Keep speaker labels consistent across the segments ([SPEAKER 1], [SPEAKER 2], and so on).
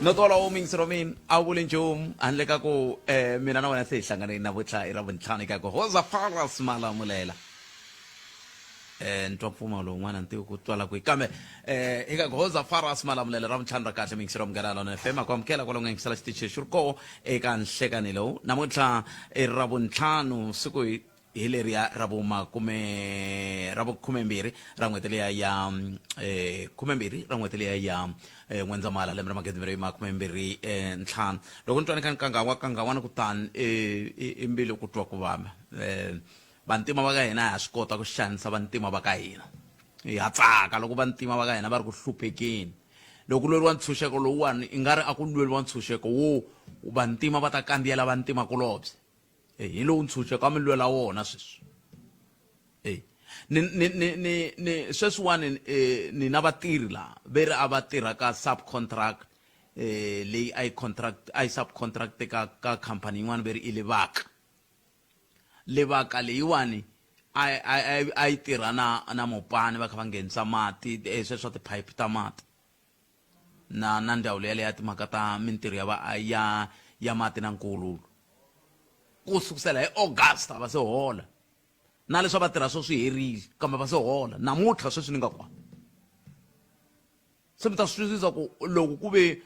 [SPEAKER 1] No twala wo mingisero mina a wu vuli nchumu handle ka ku um mina na wena se hi hlanganile namuntlha i ra vuntlhanu eka ku hoza faras malamulela. Ni twa mpfumawulo wun'wana ni tivi ku twala kwihi kambe eka ku hoza faras malamulele ra vuntlhanu ra kahle mingisero munghana lona FM a ku amukela kwalomu nga yingisela xitichi lexi ri koho eka nhlekani lowu namuntlha i ra vuntlhanu siku hi hi leriya ra vumakume ra vukhumembirhi ra n'hweti liya ya khumembirhi ra n'hweti liya ya N'wendzamhala lembe ra magidi makumembirhi ntlhanu. Loko ni twa ni kha ni kangawa kangawa ni ku tani i mbilu ku twa ku vava. Vantima va ka hina ha swi kota ku xanisa vantima va ka hina. Ha tsaka loko vantima va ka hina va ri ku hluphekeni. Loko ku lweriwa ntshunxeko lowuwani i nga ri a ku lweriwa ntshunxeko wo vantima va ta kandziyela vantimakulobye. Hi lowu ntshunxeko a mi lwela wona sweswi. E ni ni ni ni ni sweswiwani ni na vatirhi laha ve ri a va tirha ka subcontract leyi a yi contract a yi subcontract ka ka khampani yin'wana ve ri i Lebaka. Lebaka leyiwani a a a yi tirha na na Mopani va kha va nghenisa mati sweswo swa tiphayiphi ta mati na na ndzawulo yaleyo ya timhaka ta mintirho ya va ya ya mati na nkululo. Ku sukusela hi August a va se hola na leswi a va tirha swo swi herile kambe va se hola namuntlha sweswi ni nga kona. Se mi ta swi twisisa ku loko ku ve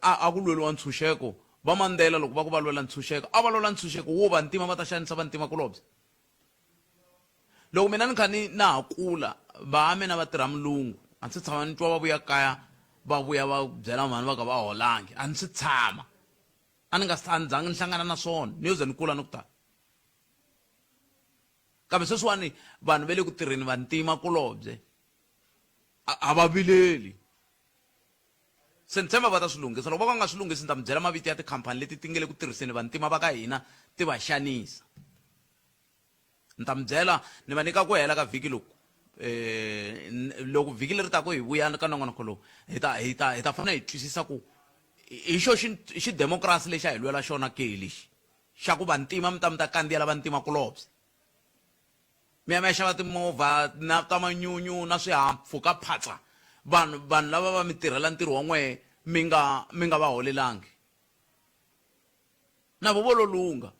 [SPEAKER 1] a a ku lweriwa ntshunxeko va Mandela loko va ku va lwela ntshunxeko a va lwela ntshunxeko wo vantima va ta xanisa vantimakulobye. Loko mina ni kha ni na ha kula va mina va tirha mulungu a ndzi se tshama ni twa va vuya kaya va vuya va byela mhani va ka va holangi a ndzi se tshama a ni nga a ni zangi ni hlangana na swona ni yo ze ni kula ni ku tani kambe sweswiwani vanhu va le ku tirheni vantima kulobye a va vileli. Se ni tshemba va ta swi lunghisa. Loko vo ka va nga swi lunghisi ni ta mi byela mavito ya tikhampani leti ti nge le ku tirhiseni vantima va ka hina ti va xanisa. Ni ta mi byela ni va nyika ku hela ka vhiki loku loko vhiki leri taka hi vuya ka nongonoko lowu hi ta hi ta hi ta fanele hi twisisa ku hi xo xi xidemokirasi lexi a hi lwela xona ke lexi xa ku vantima mi ta mi ta kandziyela vantimakulobye. Mi ya mi ya xava timovha na ta manyunyu na swihahampfhuka phatsa vanhu vanhu lava va mi tirhela ntirho wa n'wehe mi nga mi nga va holelangi na vo vo lo lungha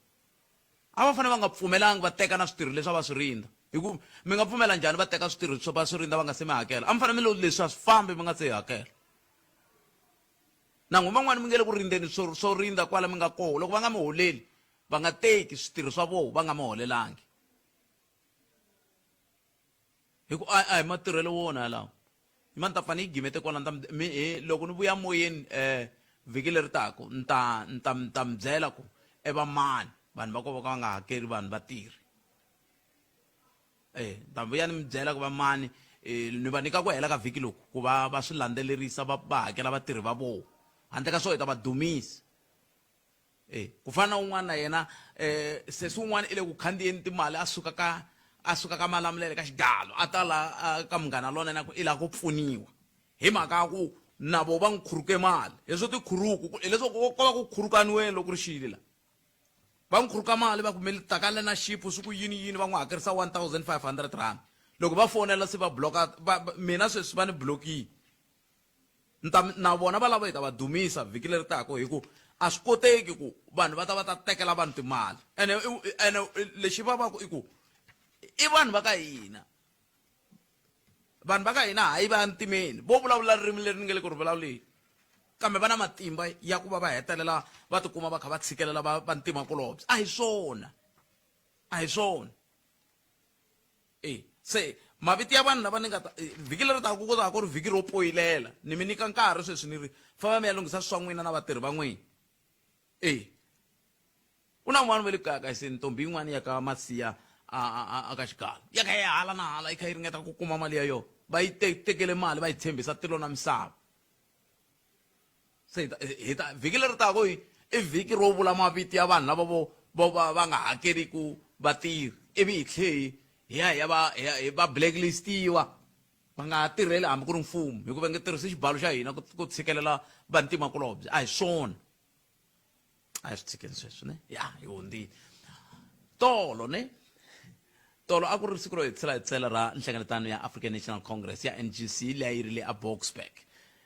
[SPEAKER 1] a va fanele va nga pfumelangi va teka na switirho leswi a va swi rindza hi ku mi nga pfumela njhani va teka switirho swo va swi rindza va nga se mi hakela a mi fanele mi lo leswi a swi fambi mi nga se hakela na n'wina van'wani mi nge le ku rindzeni swo swo rindza kwala mi nga koho loko va nga mi holeli va nga teki switirho swa voho va nga mi holelangi hi ku a a hi matirhelo wona yalawo ma ni ta pfa ni yi gimete kwala ni ta mi hi loko ni vuya moyeni vhiki leri taka ni ta ni ta ni ta mi byela ku i va mani vanhu va ko va ka va nga hakeli vanhu vatirhi e ni ta vuya ni mi byela ku va mani ni va nyika ku hela ka vhiki loku ku va va swi landzelerisa va va hakela vatirhi va vona handle ka swona hi ta va dumisa. E, ku fana na un'wana na yena e, sesi un'wana i le ku khandziyeni timali a suka ka a suka ka Malamulele ka Xigalo a ta la ka Munghana Lonene ku i lava ku pfuniwa hi mhaka ya ku na vo va n'wi khuruke mali leswo tikhuruku hileswaku ko va ku khurukaniweni loko ri xile la va n'wi khuruka mali va ku mi ta ka learnership swi ku yini yini va n'wi hakerisa 1500 rand loko va fonela se va bloka mina sweswi va ni blokile. Ni ta na vona valavo hi ta va dumisa vhiki leri taka hi ku a swi koteki ku vanhu va ta va ta tekela vanhu timali ene ene lexi vavaka i ku i vanhu va ka hina vanhu va ka hina hayi va ntimeni vo vulavula ririmi leri ni nga le ku ri vulavuleni kambe va na matimba ya ku va va hetelela va tikuma va kha va tshikelela va vantimakulobye a hi swona a hi swona. E se mavito ya vanhu lava ni nga ta vhiki leri taka ku ta ku ri vhiki ro poyilela ni mi nyika nkarhi sweswi ni ri famba mi ya lunghisa swa n'wina na vatirhi va n'wina e ku na un'wana wa le kaya ka se ntombi yin'wana ya ka Masiya a a a ka Xigalo ya kha yi hala na hala yi kha yi ringeta ku kuma mali ya yona va yi tekele mali va yi tshembisa tilo na misava se hi ta hi ta vhiki leri taka i i vhiki ro vula mavito ya vanhu lava vo vo va va nga hakeriku vatirhi ivi hi tlhe hi hi ya hi ya va hi ya hi va blacklistiwa va nga ha tirheli hambi ku ri mfumo hikuva nge tirhisi xibalo xa hina ku ku tshikelela vantimakulobye a hi swona a hi swi tshikeni sweswi ne ya hi hundzile tolo ne tolo a ku ri siku ro hetisela hetisela ra nhlengeletano ya African National Congress ya NGC leyi a yi ri le a Boksburg.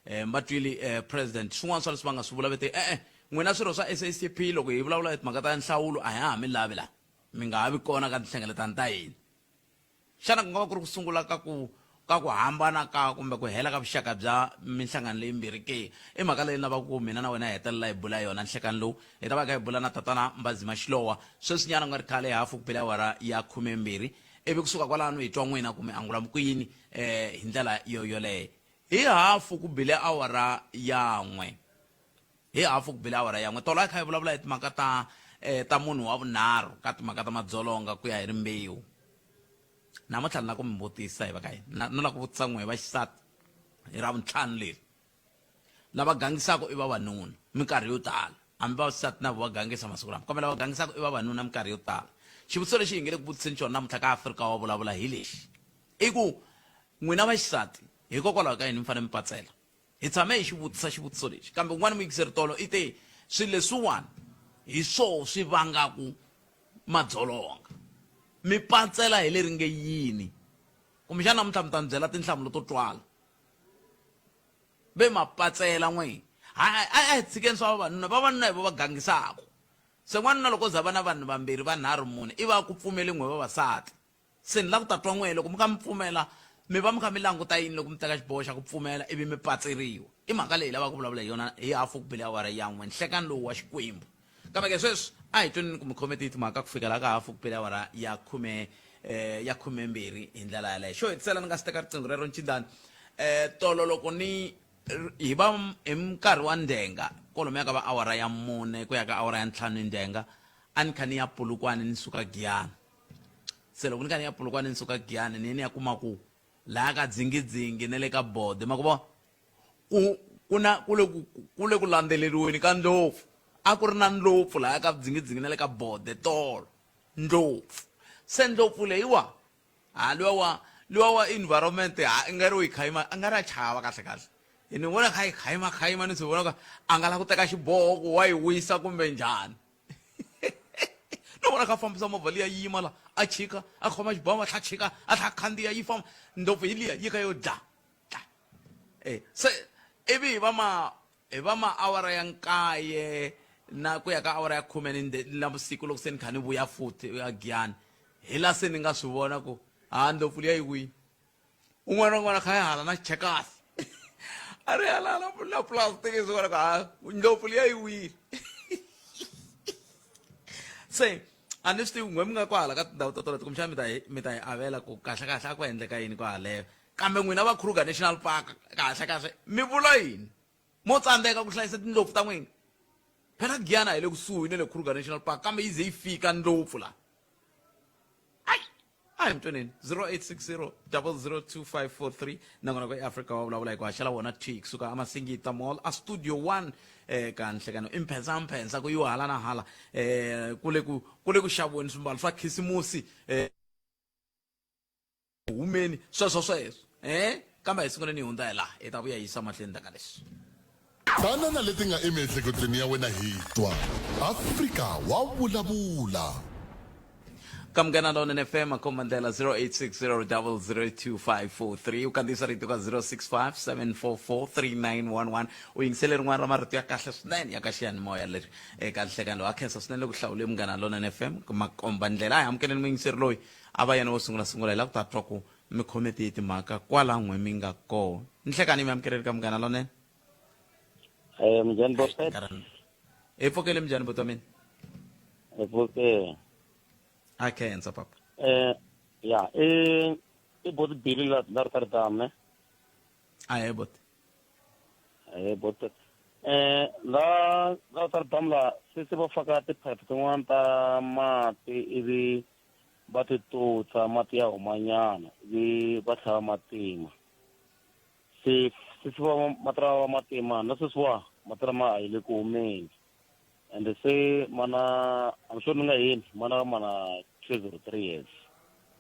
[SPEAKER 1] Um va twile president swin'wana swa leswi va nga swi vula vete e-e n'wina swirho swa SACP loko hi vulavula hi timhaka ta nhlawulo a ha ha mi lavi laha mi nga ha vi kona ka tinhlengeletano ta hina. Xana ku nga va ku ri ku sungula ka ku ka ku hambana ka kumbe ku hela ka vuxaka bya minhlangano leyimbirhi ke? I mhaka leyi ni lavaka ku mina na wena hi hetelela hi bula yona nhlekani lowu. Hi ta va hi kha hi bula na tatana Mbazima Xilowa sweswinyana ku nga ri khale hafu ku bile awara ya khumembirhi. Ivi kusuka kwalano hi twa n'wina ku mi angula ku yini hi ndlela yo yoleyo. Hi hafu ku bile awara ya n'we. Hi hafu ku bile awara ya n'we. Tolo a hi kha hi vulavula hi timhaka ta ta munhu wa vunharhu ka timhaka ta madzolonga ku ya hi rimbewu. Namuntlha ni lava ku mi vutisa hi va ka hina. No lava ku vutisa n'we va xisati hi Ravuntlhanu leri. Lava gangisaka i vavanuna minkarhi yo tala. Hambi vavasati na vo va gangisa masiku lama, kambe lava gangisaka i vavanuna minkarhi yo tala. Xivutiso lexi hi nge le ku vutiseni xona namuntlha ka Afrika wa Vulavula hi lexi. I ku, n'wina vaxisati, hikokwalaho ka yini mi fanele mi patsela? Hi tshame hi xi vutisa xivutiso lexi, kambe un'wana muyingiseri tolo i te, Swilo leswiwani hi swoho swi vangaku madzolonga. Mi patsela hi leri nge yini? Kumbexana namuntlha mi ta ni byela tinhlamulo to twala. Ve ma patsela n'we. A a hi tshikeni swa vavanuna. Vavanuna hi vo va gangisaku. Se n'wanuna loko o za va na vanhu vambirhi, vanharhu, mune, i va ku pfumeli n'we vavasati. Se ni lava ku ta twa n'wehe loko mi kha mi pfumela, mi va mi kha mi languta yini loko mi teka xiboho xa ku pfumela ivi mi patseriwa? I mhaka leyi hi lavaka ku vulavula hi yona hi hafu ku bile awara ya n'we, nhlekani lowu wa Xikwembu. Kambe ke sweswi a hi tweneni ku mi khome tihi timhaka ku fikela ka hafu ku bile awara ya khume ya khumembirhi hi ndlela yaleyo. Xo hetisela ni nga si teka riqingho rero Ncindani, tolo loko ni hi va hi nkarhi wa ndzhenga kwalomuya ka va awara ya mune ku ya ka awara ya ntlhanu hi ndzhenga a ni kha ni ya Polokwane ni suka Giyani. Se loko ni kha ni ya Polokwane ni suka Giyani ni ye ni ya kuma ku laya ka dzingidzingi na le ka bode ma ku vona ku ku na ku le ku ku le ku landzeleriweni ka ndlopfu a ku ri na ndlopfu laya ka dzingidzingi na le ka bode tolo ndlopfu se ndlopfu leyiwa ha luwa wa luwa wa environment ha i nga ri u yi khayima a nga ri a chava kahle kahle hi ni vona kha yi khayima khayima ni swi vona ku a nga la ku teka xiboho ku wa yi wisa kumbe njhani no vona kha fambisa movha liya yi yima la a chika a khoma xibamu a tlha chika a tlha khandziya yi famba ndlopfu hi liya yi kha yo dla dla e se ivi hi va ma hi va ma awara ya nkaye na ku ya ka awara ya khume ni na vusiku loko se ni kha ni vuya futhi ya Giyani hi la se ni nga swi vona ku ha ndlopfu liya yi wini un'wana na un'wana a kha ya hala na xichekasi a ri hala na na plastic swi vona ku ha ndlopfu liya yi wile se a ni swi tivi n'we mi nga kwahala ka tindhawu ta toleto kumbexana mi ta hi mi ta hi avela ku kahle kahle a ku endleka yini kwahaleyo kambe n'wina va Kruger National Park kahle kahle mi vula yini mo tsandzeka ku hlayisa tindlopfu ta n'wina phela Giyani a hi le kusuhi na le Kruger National Park kambe yi ze yi fika ndlopfu la ayi a hi mtweneni 0860 002543 nongonoko eAfrika wa vulavula hi ku haxela wona t kusuka amasingita mall a studio 1 ka nhlekano i mphensa mphensa ku yiwa hala na hala ku le ku ku le ku xaviweni swimbalo swa khisimusi humeni sweswo sweswo kambe a hi sunguleni hi hundza hi laha hi ta vuya hi yisa mahlweni ndzhaku ka leswi.
[SPEAKER 2] Tana na leti nga emiehleketweni ya wena hi twa. Afrika wa vulavula.
[SPEAKER 1] Ka Munghana Lonene FM makhomba ndlela 0860002543 u kandziyisa rito ka 0657443911 u yingisele rin'wana ra marito ya kahle swinene ya ka xiyanimoya leri eka nhlekani lowu a khensa swinene loko hlawule Munghana Lonene FM makomba ndlela a hi amukeleni muyingiseri loyi a va yena wo sungula sungula hi lava ku ta twa ku mi khome tihi timhaka kwala n'we mi nga kona nhlekani mi amukeleni ka Munghana Lonene.
[SPEAKER 3] Mnjhani Bopet?
[SPEAKER 1] Hi pfukele mnjhani buti wa mina?
[SPEAKER 3] Hi pfukele.
[SPEAKER 1] A khensa papa.
[SPEAKER 3] Ya, i boti Billy la la Rotterdam ne?
[SPEAKER 1] A he boti.
[SPEAKER 3] He boti. La la Rotterdam la se se va faka tiphayiphi tin'wana ta mati ivi va ti tutsa mati ya humanyana ivi va tlhela ma tima. Se se va mati lawa ma tima na sweswiwa mati lama a yi le ku humeni ende se mana I'm sure ni nga heli mana mana 2 or 3 years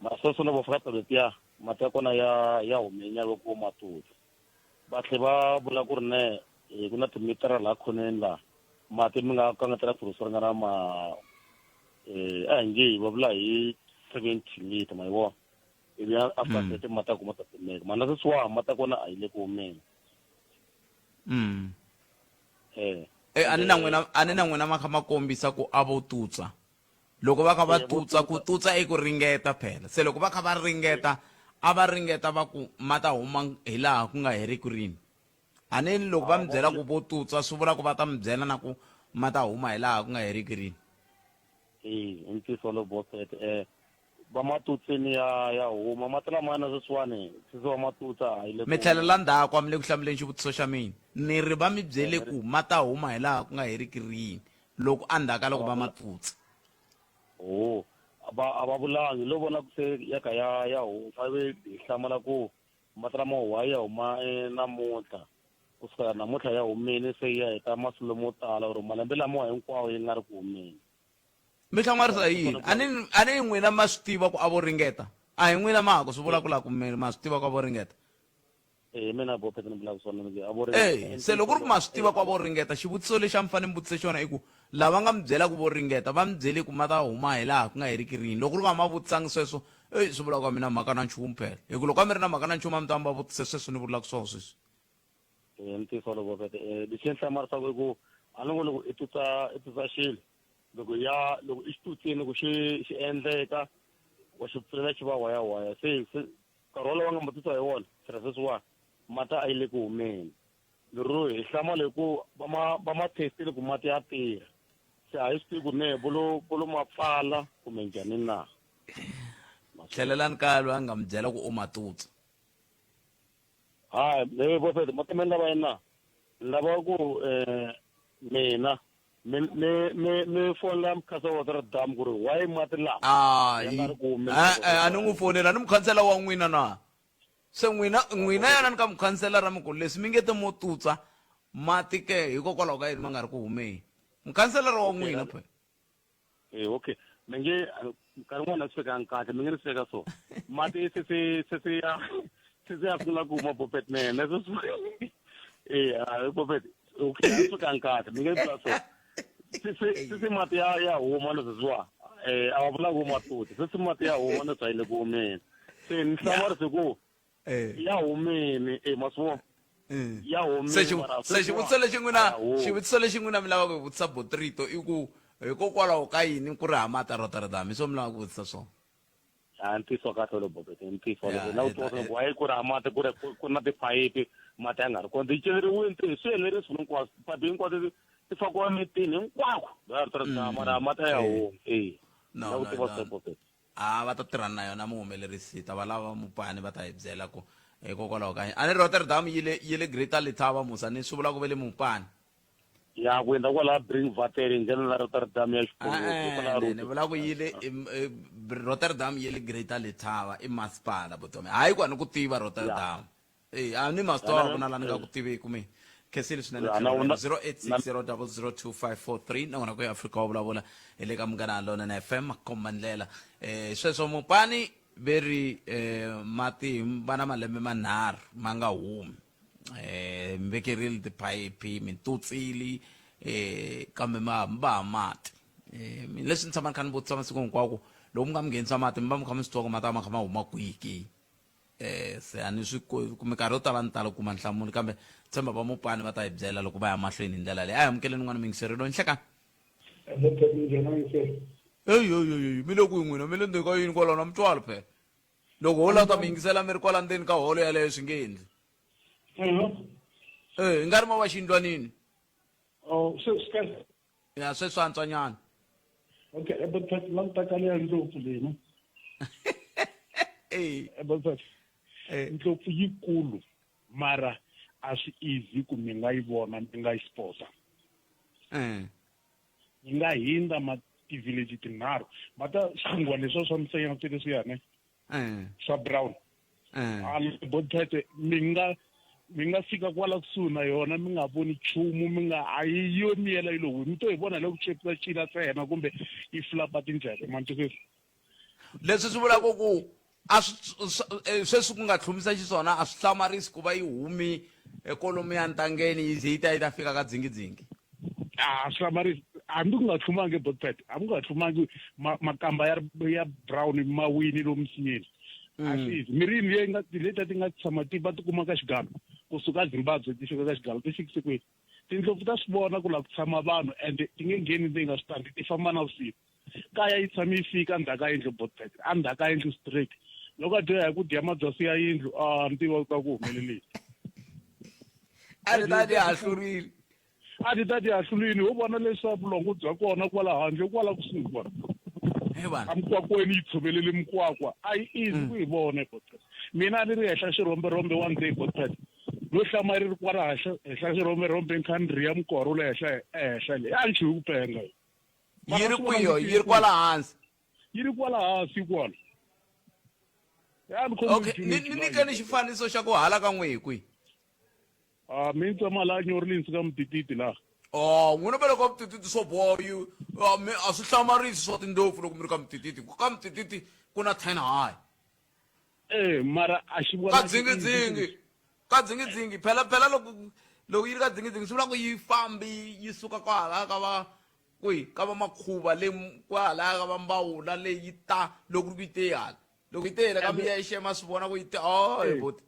[SPEAKER 3] mara sweswo loko va fika letiya mati ya kona ya ya humenya loko ma tutsa va tlhe va vula ku ri ne ku na timitara laha khoneni laha mati mi nga kangetela ku swi ringana ma a hi nge va vula hi 70 liter ma yi vona ivi after that mati ya kona ma ta kumeka mara na sweswiwa mati ya kona a yi le ku humeni. Eh.
[SPEAKER 1] E a ni na n'wina a ni na n'wina ma kha ma kombisa ku a vo tutsa. Loko va kha va tutsa ku tutsa i ku ringeta phela. Se loko va kha va ringeta a va ringeta va ku ma ta huma hi laha ku nga heriki rini. A ni loko va mi byela ku vo tutsa swi vula ku va ta mi byela na ku ma ta huma hi laha ku nga heriki rini.
[SPEAKER 3] E i ntiyiso wolowo Bofet eh va ma tutsini ya ya huma mati lamaya na sweswiwani sesi wa ma tutsa a yi le
[SPEAKER 1] Mi tlhelela ndzhaku a mi le ku hlamuleni xivutiso xa mina. Ni ri va mi byele ku ma ta huma hi laha ku nga heriki rini loko endzhaku ka loko va ma tutsa.
[SPEAKER 3] Oh va a va vulangi lo vona ku se ya ka ya ya huma ivi hi hlamala ku mati lama why ya huma namuntlha ku sukela namuntlha ya humile se ya heta masiku mo tala or malembe lamawa hinkwawo yi nga ri ku humeni.
[SPEAKER 1] Mi hlamarisa hi yini? A ni a ni n'wina ma swi tiva ku a vo ringeta. A hi n'wina ma ha ku swi vula ku la ku mi ma swi tiva ku a vo ringeta.
[SPEAKER 3] Eh mina bo phela ni vulaka swona ni a vo
[SPEAKER 1] ringeta. Eh se loko ku ri ku ma swi tiva ku a vo ringeta xivutiso lexi a mi fanele mi vutise xona i ku lava nga mi byela ku vo ringeta va mi byele ku ma ta huma hi laha ku nga heriki rini. Loko ku ri ku a ma vutisangi sweswo eyi swi vula ku a mi na mhaka na nchumu phela. Hi ku loko a mi ri na mhaka na nchumu a mi ta mi va vutise sweswo ni vulaka swona sweswi.
[SPEAKER 3] Eh ntiyiso wolowo Bofete. Eh lexi ni hlamarisaka i ku a ni ngo loko i tutsa i tutsa xilo loko ya loko i xi tutsini ku xi xi endleka wa xi pfulela xi va wayawaya se se nkarhi wolowo va nga ma tutsa hi wona phela sweswiwani mati a yi le ku humeni lero hi hlamala hi ku va ma va ma testile ku mati ya tirha se a hi swi tivi ku ne vo lo vo lo ma pfala kumbe njhani na.
[SPEAKER 1] Tlhelelani kaya loyi a nga mi byela ku u ma tutsa.
[SPEAKER 3] Hayi he Bofete matimeni lava yena ni lava ku um mina mi mi mi mi fonela mukhanselara wa Rotterdam ku ri why mati lawa ya nga
[SPEAKER 1] Hayi
[SPEAKER 3] ri ku humeni
[SPEAKER 1] e-e a ni n'wi foneli a ni mukhansela wa n'wina na se n'wina n'wina yana ni ka mukhanselara mi ku leswi mi nge te mo tutsa mati ke hikokwalaho ka yini ma nga ri ku humeni mukhanselara wa n'wina phela.
[SPEAKER 3] Eh, okay mi nge nkarhi wun'wana a swi fekangi kahle mi nge ni sweka so mati se se se se ya se se ya sungula ku huma bopet nene se swi eh a bopet okay a swi fekangi kahle mi nge ni vula so se se se se mati ya ya huma na sweswiwa eh a va vula ku matuti se se mati ya huma na swi le ku humeni se ni hlamarise ku
[SPEAKER 1] Eh.
[SPEAKER 3] ya humile e ma swi vona
[SPEAKER 1] Eh.
[SPEAKER 3] ya humile
[SPEAKER 1] se xi-
[SPEAKER 3] mara
[SPEAKER 1] se
[SPEAKER 3] sweswiwa
[SPEAKER 1] xivutiso lexi
[SPEAKER 3] a
[SPEAKER 1] n'wina
[SPEAKER 3] ya humi.
[SPEAKER 1] xivutiso lexi n'wina mi lavaka ku vutisa botrito i ku hikokwalaho ka yini ku ri hama ta Rotterdam hi swo mi lavaka ku vutisa swona
[SPEAKER 3] a ntiyiso kahle lo bobete ntiyiso
[SPEAKER 1] Ya,
[SPEAKER 3] loko na
[SPEAKER 1] i
[SPEAKER 3] u
[SPEAKER 1] ta-
[SPEAKER 3] twa ku why ku ri ha mati ku ri ku na tiphayiphi mati ya nga ri kona ti celeriwile ti swi enerile swilo hinkwaswo tiphayiphi hinkwato ti ti fakiwa emitini hinkwako la Rotterdam mara mati a ya
[SPEAKER 1] Eh.
[SPEAKER 3] humi e
[SPEAKER 1] No,
[SPEAKER 3] na ku
[SPEAKER 1] no,
[SPEAKER 3] tiva
[SPEAKER 1] no.
[SPEAKER 3] swa bobete
[SPEAKER 1] A va ta tirhana na yona muhumelerisi hi ta va lava mupani va ta hi byela ku hikokwalaho ka yini a ni Rotterdam yi le yi le Greater Letaba musa ni swi vula ku ve le mupani
[SPEAKER 3] ya ku endla kwala Bringvater hi ndlela la Rotterdam ya xikhongelo
[SPEAKER 1] E-e ni vula ku yi le Rotterdam yi le Greater Letaba i masipala vutomi hayi ku a ni ku tiva Rotterdam e a ni masitowa ku na la ni nga ku tiviki mi khensile swinene
[SPEAKER 3] Ya, na
[SPEAKER 1] tlhelo
[SPEAKER 3] na-
[SPEAKER 1] 0860002543 na wena ku ya Afrika wa vulavula hi le ka Munghana Lonene FM komba ndlela sweswo mupani ve ri mati va na malembe manharhu ma nga humi mi vekerile tiphayiphi mi tutsile kambe ma va ha mati mina leswi ni tshama ni kha ni vutisa masiku hinkwawo ku loko mi nga mi nghenisa mati mi va mi kha mi swi tiva ku mati a ma kha ma huma kwihi ke. Eh, se a ni swi ku minkarhi yo tala ni tala ku kuma nhlamulo kambe tshemba va mupani va ta hi byela loko va ya mahlweni hi ndlela leyi a hi amukeleni n'wana muyingiseri loyi nhlekani eyi eyi eyi mi le kwihi n'wina mi le ndzeni ka yini kwalaho na mutswalo phela loko ho lava ta mi yingisela mi ri kwala ndzeni ka holo yaleyo swi nge endli e hi nga ri ma va xiyindlwanini
[SPEAKER 4] Oh, se swi kahle.
[SPEAKER 1] Ya sweswi antswanyana.
[SPEAKER 4] Okay, but languta leya ndlopfu leyi no.
[SPEAKER 1] Eh.
[SPEAKER 4] But ndlopfu yikulu mara a swi easy ku mi nga yi vona mi nga yi spota. Yi nga hindza ma ti-village tinharhu ma ta xingwa leswiya swa misenya se leswiya ne. Swa brown. A botete mi nga mi nga fika kwala kusuhi na yona mi nga voni nchumu mi nga a yi yo miyela yi lo mi to yi vona loko chepisa cila ntsena kumbe yi flapa tindleve ma twisisa
[SPEAKER 1] leswi swi vulaka ku a swi sweswi ku nga tlhumisa xiswona a swi hlamarisi ku va yi humi ekolomu ya ntangeni yi ze yi ta yi ta fika ka dzingidzingi
[SPEAKER 4] a swi hlamarisi hambi ku nga tlhumangi botpet hambi ku nga tlhumangi makamba ya ya brown mawini lomu misinyeni a swi easy mirhi leyi nga leti ti nga tshama ti va ti kuma ka xigalo Kusuka Zimbabwe ti fika ka Xigalo ti fikise kwihi? Tindlopfu ta swi vona ku la ku tshama vanhu and ti nge ngheni ti nga swi tandi ti famba navusiku. Kaya yi tshame yi fika endzhaku ka yindlu botbet endzhaku ka yindlu straight. Loko a dya hi ku dya mabyasi ya yindlu a ni tiva ku ku humeleleni.
[SPEAKER 1] A ri ta ti hahlurile.
[SPEAKER 4] A ti ta ti hahlulini ho vona leswa vulongo bya kona kwala handle kwala kusuhi kona. Emukwakweni yi tshovelele mukwakwa a yi easy ku yi vona botbet. Mina a ni ri henhla xirhomberhombe one day botbet. No hlama ri ri kwala henhla henhla xirhomberhombe ni kha ni rhiya mukoro le henhla ehenhla le a ni chuhi ku penga.
[SPEAKER 1] Yi ri kwihi yi ri kwala hansi?
[SPEAKER 4] Yi ri kwala hansi kwala.
[SPEAKER 1] Okay, ni nyikeni xifaniso xa ku hala ka n'we hi kwihi?
[SPEAKER 4] Ah, mi tshama laha New Orleans ka Mutititi laha.
[SPEAKER 1] Oh, n'wina va le ka Mutititi swo boha yi ah, mi a swi hlamarisi swa tindlopfu loko mi ri ka Mutititi. Ka Mutititi ku na 10 high.
[SPEAKER 4] Eh, mara a xi
[SPEAKER 1] Ka
[SPEAKER 4] vonaki
[SPEAKER 1] dzingidzingi. Ka dzingidzingi phela phela loko loko yi ri ka dzingidzingi swi vula ku yi fambi yi suka kwahala ka va kwihi ka va makhuva le kwahala ka va mbawula le yi ta loko ri ku yi te hala. Loko yi te le ka miyexe ma swi vona ku yi te oh
[SPEAKER 4] Eh.
[SPEAKER 1] buti.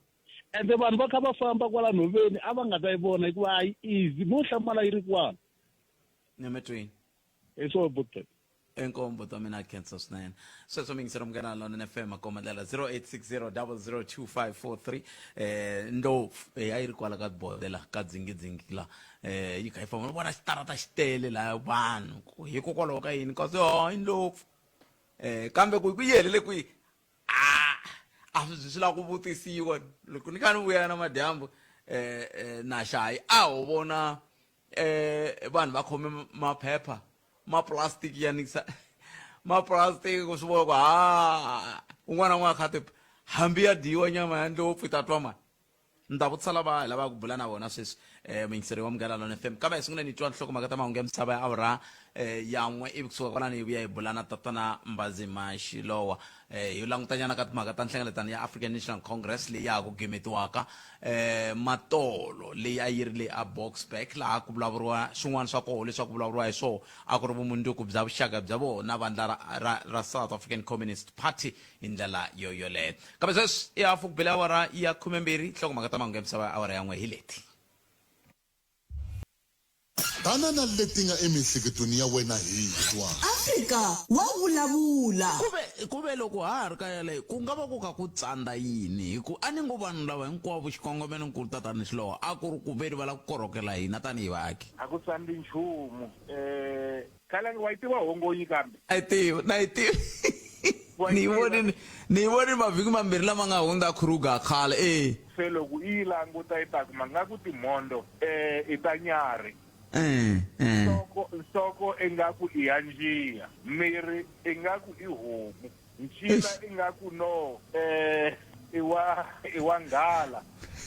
[SPEAKER 4] Ende vanhu va kha va famba kwala nhoveni a va nga ta yi vona hikuva a yi easy mo hlamala yi ri kwala.
[SPEAKER 1] Nyametweni.
[SPEAKER 4] Hi swona buti.
[SPEAKER 1] Inkomu buti wa mina khensa swinene. Sweswo mi yingisela Munghana Lonene FM makomba ndlela 0860002543 eh ndlopfu eh a yi ri kwala ka bodela ka dzingidzingi la eh yi kha yi famba vona xitarata xi tele la vanhu hikokwalaho ka yini kasi hayi ndlopfu eh kambe ku ku yi helele kwihi a a swi swi lava ku vutisiwa loko ni kha ni vuya na madyambu eh, eh na xayi a ho vona eh vanhu va khome maphepha ma plastic ya nikisa ma plastic ku swi vona ku ha un'wana na un'wana kha ti hambi ya dyiwa nyama ya ndlopfu yi ta twa mani Ni ta vutisa lava hi lavaka ku bula na vona sweswi um muyingiseri wa Munghana Lonene FM. Kambe hi sungule ni twa nhlokomhaka ta mahungu ya misava ya awara um ya n'we ivi kusuka kwalano hi vuya hi bula na tatana Mbazima Xilowa um hi langutanyana ka timhaka ta nhlengeletano ya African National Congress leyi ya ha ku gimetiwaka um matolo leyi a yi ri le a Boksburg laha ku vulavuriwa swin'wana swa koho leswaku vulavuriwa hi swoho a ku ri vumundzuku bya vuxaka bya vona vandla ra, ra, ra South African Communist Party hi ndlela yo yoleyo kambe sweswi i hafu ku bile awara ya khumembirhi nhlokomhaka ta mahungu ya misava ya awara ya n'we hi leti.
[SPEAKER 2] Tana na leti nga emiehleketweni ya wena hi twa.
[SPEAKER 5] Afrika wa vulavula.
[SPEAKER 1] Kuve kuve loko ha ha ri ka yaleyo ku nga va ku kha ku tsandza yini hi ku a ni ngo vanhu lava hinkwavo xikongomelonkulu tatani Xilowa a ku ri ku veri va lava ku korhokela hina tanihi vaaki.
[SPEAKER 6] A ku tsandzi nchumu. Khalangi wa yi tiva hongonyi kambe?
[SPEAKER 1] Na yi tiva, na yi tiva.
[SPEAKER 6] Wa yi
[SPEAKER 1] Ni yi
[SPEAKER 6] tiva?
[SPEAKER 1] vonile, ni yi vonile mavhiki mambirhi lama nga hundza Kruger khale, e.
[SPEAKER 6] Se loko i yi languta i ta kuma nga ku timhondzo i ta nyarhi.
[SPEAKER 1] E, e.
[SPEAKER 6] Nhloko, nhloko ingaku i ya njiya, miri ingaku i homu, ncila
[SPEAKER 1] Eish.
[SPEAKER 6] ingaku no i wa i wa nghala,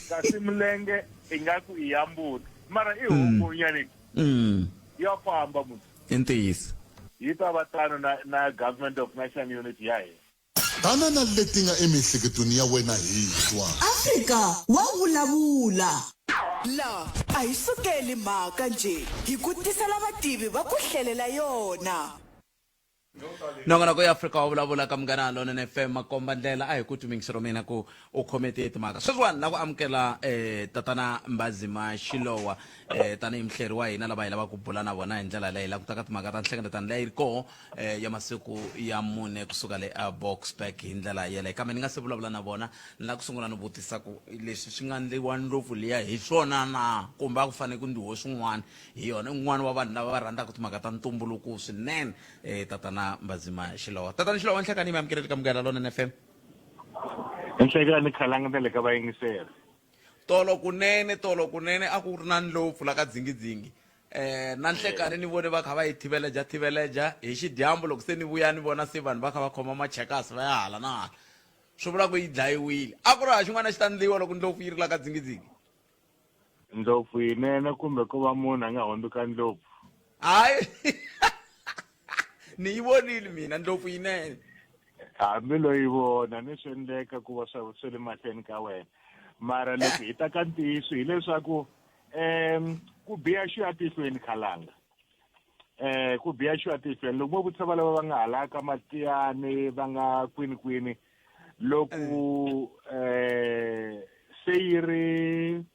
[SPEAKER 6] kasi milenge ingaku i ya mbuti. Mara i hongonyani.
[SPEAKER 1] Mm.
[SPEAKER 6] Ya famba musi.
[SPEAKER 1] I ntiyiso.
[SPEAKER 6] Yi ta va tano na na Government of National Unity ya hina.
[SPEAKER 2] Tana na leti nga emiehleketweni ya wena hi twa.
[SPEAKER 5] Afrika wa vulavula. La a hi sukeli mhaka njhe, hi ku tisela vativi va ku hlelela yona.
[SPEAKER 1] Nongonoko ya Afrika wa vulavula ka Munghana Lonene FM makomba ndlela a hi ku twi mina ku u khome tihi timhaka sweswiwani na ku amukela eh, tatana Mbazima Xilowa eh, tanihi muhleri wa hina lava hi lavaka ku bula na vona hi ndlela leyi langutaka timhaka ta nhlengeletano leyi ri koho eh, ya masiku ya mune kusuka le a Boksburg hi ndlela yeleyo kambe ni nga se vulavula na vona ni lava ku sungula ni vutisa ku leswi swi nga ndliwa ndlopfu liya hi swona na kumbe a ku fanele ku ndliwe swin'wana Hi yona i un'wana wa vanhu lava va rhandzaka timhaka ta ntumbuluko swinene eh, tatana Mbazima Xilowa. Tatana Xilowa, nhlekani mi amukeleli ka Munghana Lonene FM.
[SPEAKER 6] Nhlekani Khalanga na le ka vayingiseri.
[SPEAKER 1] Tolo kunene, tolo kunene a ku ri na ndlopfu la ka dzingidzingi. Eh, na nhlekani ni vone va kha va yi thiveleja thiveleja hi xidyambu loko se ni vuya ni vona se vanhu va kha va khoma machekasi va ya hala na hala. Swi vula ku yi dlayiwile. A ku ri ha xin'wana xi ta ndliwa loko ndlopfu yi ri la ka dzingidzingi.
[SPEAKER 6] Ndlopfu yinene kumbe ko va munhu a nga hundzuka ndlopfu?
[SPEAKER 1] Hayi ni yi vonile mina ndlopfu yinene.
[SPEAKER 6] Hambi loyi vona ni swi endleka ku va swa swi le mahlweni ka wena mara loko hi ta ka ntiyiso hileswaku um ku biha xi ya tihlweni khalanga ku biha xi ya tihlweni loko mo vutisa valava va nga hala ka matiyani va nga kwini kwini loko se yi ri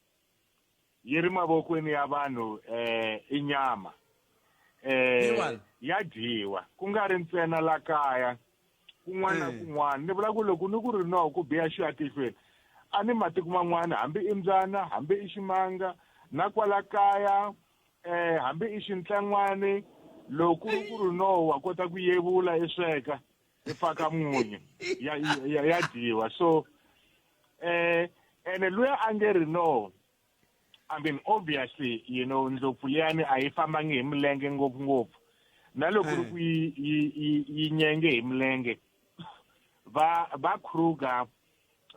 [SPEAKER 6] yi ri mavokweni ya vanhu i nyama. Ya dyiwa ku nga ri ntsena la kaya kun'wana na kun'wana. Ni vula ku loko ni ku ri no ku biha xi ya tihlweni a ni matiko man'wana hambi i mbyana hambi i ximanga na kwala kaya hambi i xintlan'wani loko ku ri no wa kota ku yevula i sweka i faka munyu ya dyiwa. So ene luya a nge ri no, I mean obviously you know ndlopfu liyani a yi fambangi hi milenge ngopfungopfu na loko ri ku yi nyenge hi milenge va Kruger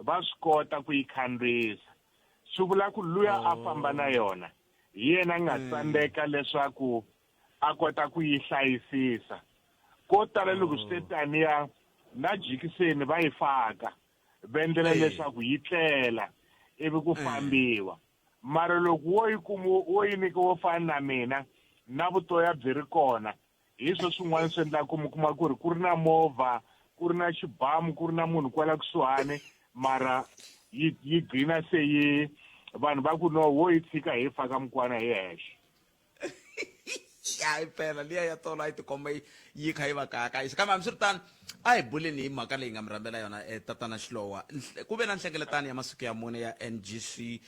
[SPEAKER 6] va swi kota ku yi khandziyisa. Swi vula ku luya a famba na yona hi yena a nga tsandzeka leswaku a kota ku yi hlayisisa. Ko tala loko swi te taniya na jikiseni va yi faka va endlela leswaku yi tlela ivi ku fambiwa. Mara loko wo yi kuma wo yi nyika wo fana na mina na vutoya byi ri kona, hi swo swin'wana swi endlaka ku mi kuma ku ri ku ri na movha, ku ri na xibamu, ku ri na munhu kwala kusuhani, mara yi gcina se yi vanhu va ku no wo yi tshika hi faka mukwana hi hexe.
[SPEAKER 1] Ya impela liya ya tolo a yi tikomba yi kha yi va kayakayisa. Kambe hambiswiritano a hi buleni hi mhaka leyi nga mi rhambela yona tatana Xilowa. Ku ve na nhlengeletano ya masiku ya mune ya NGC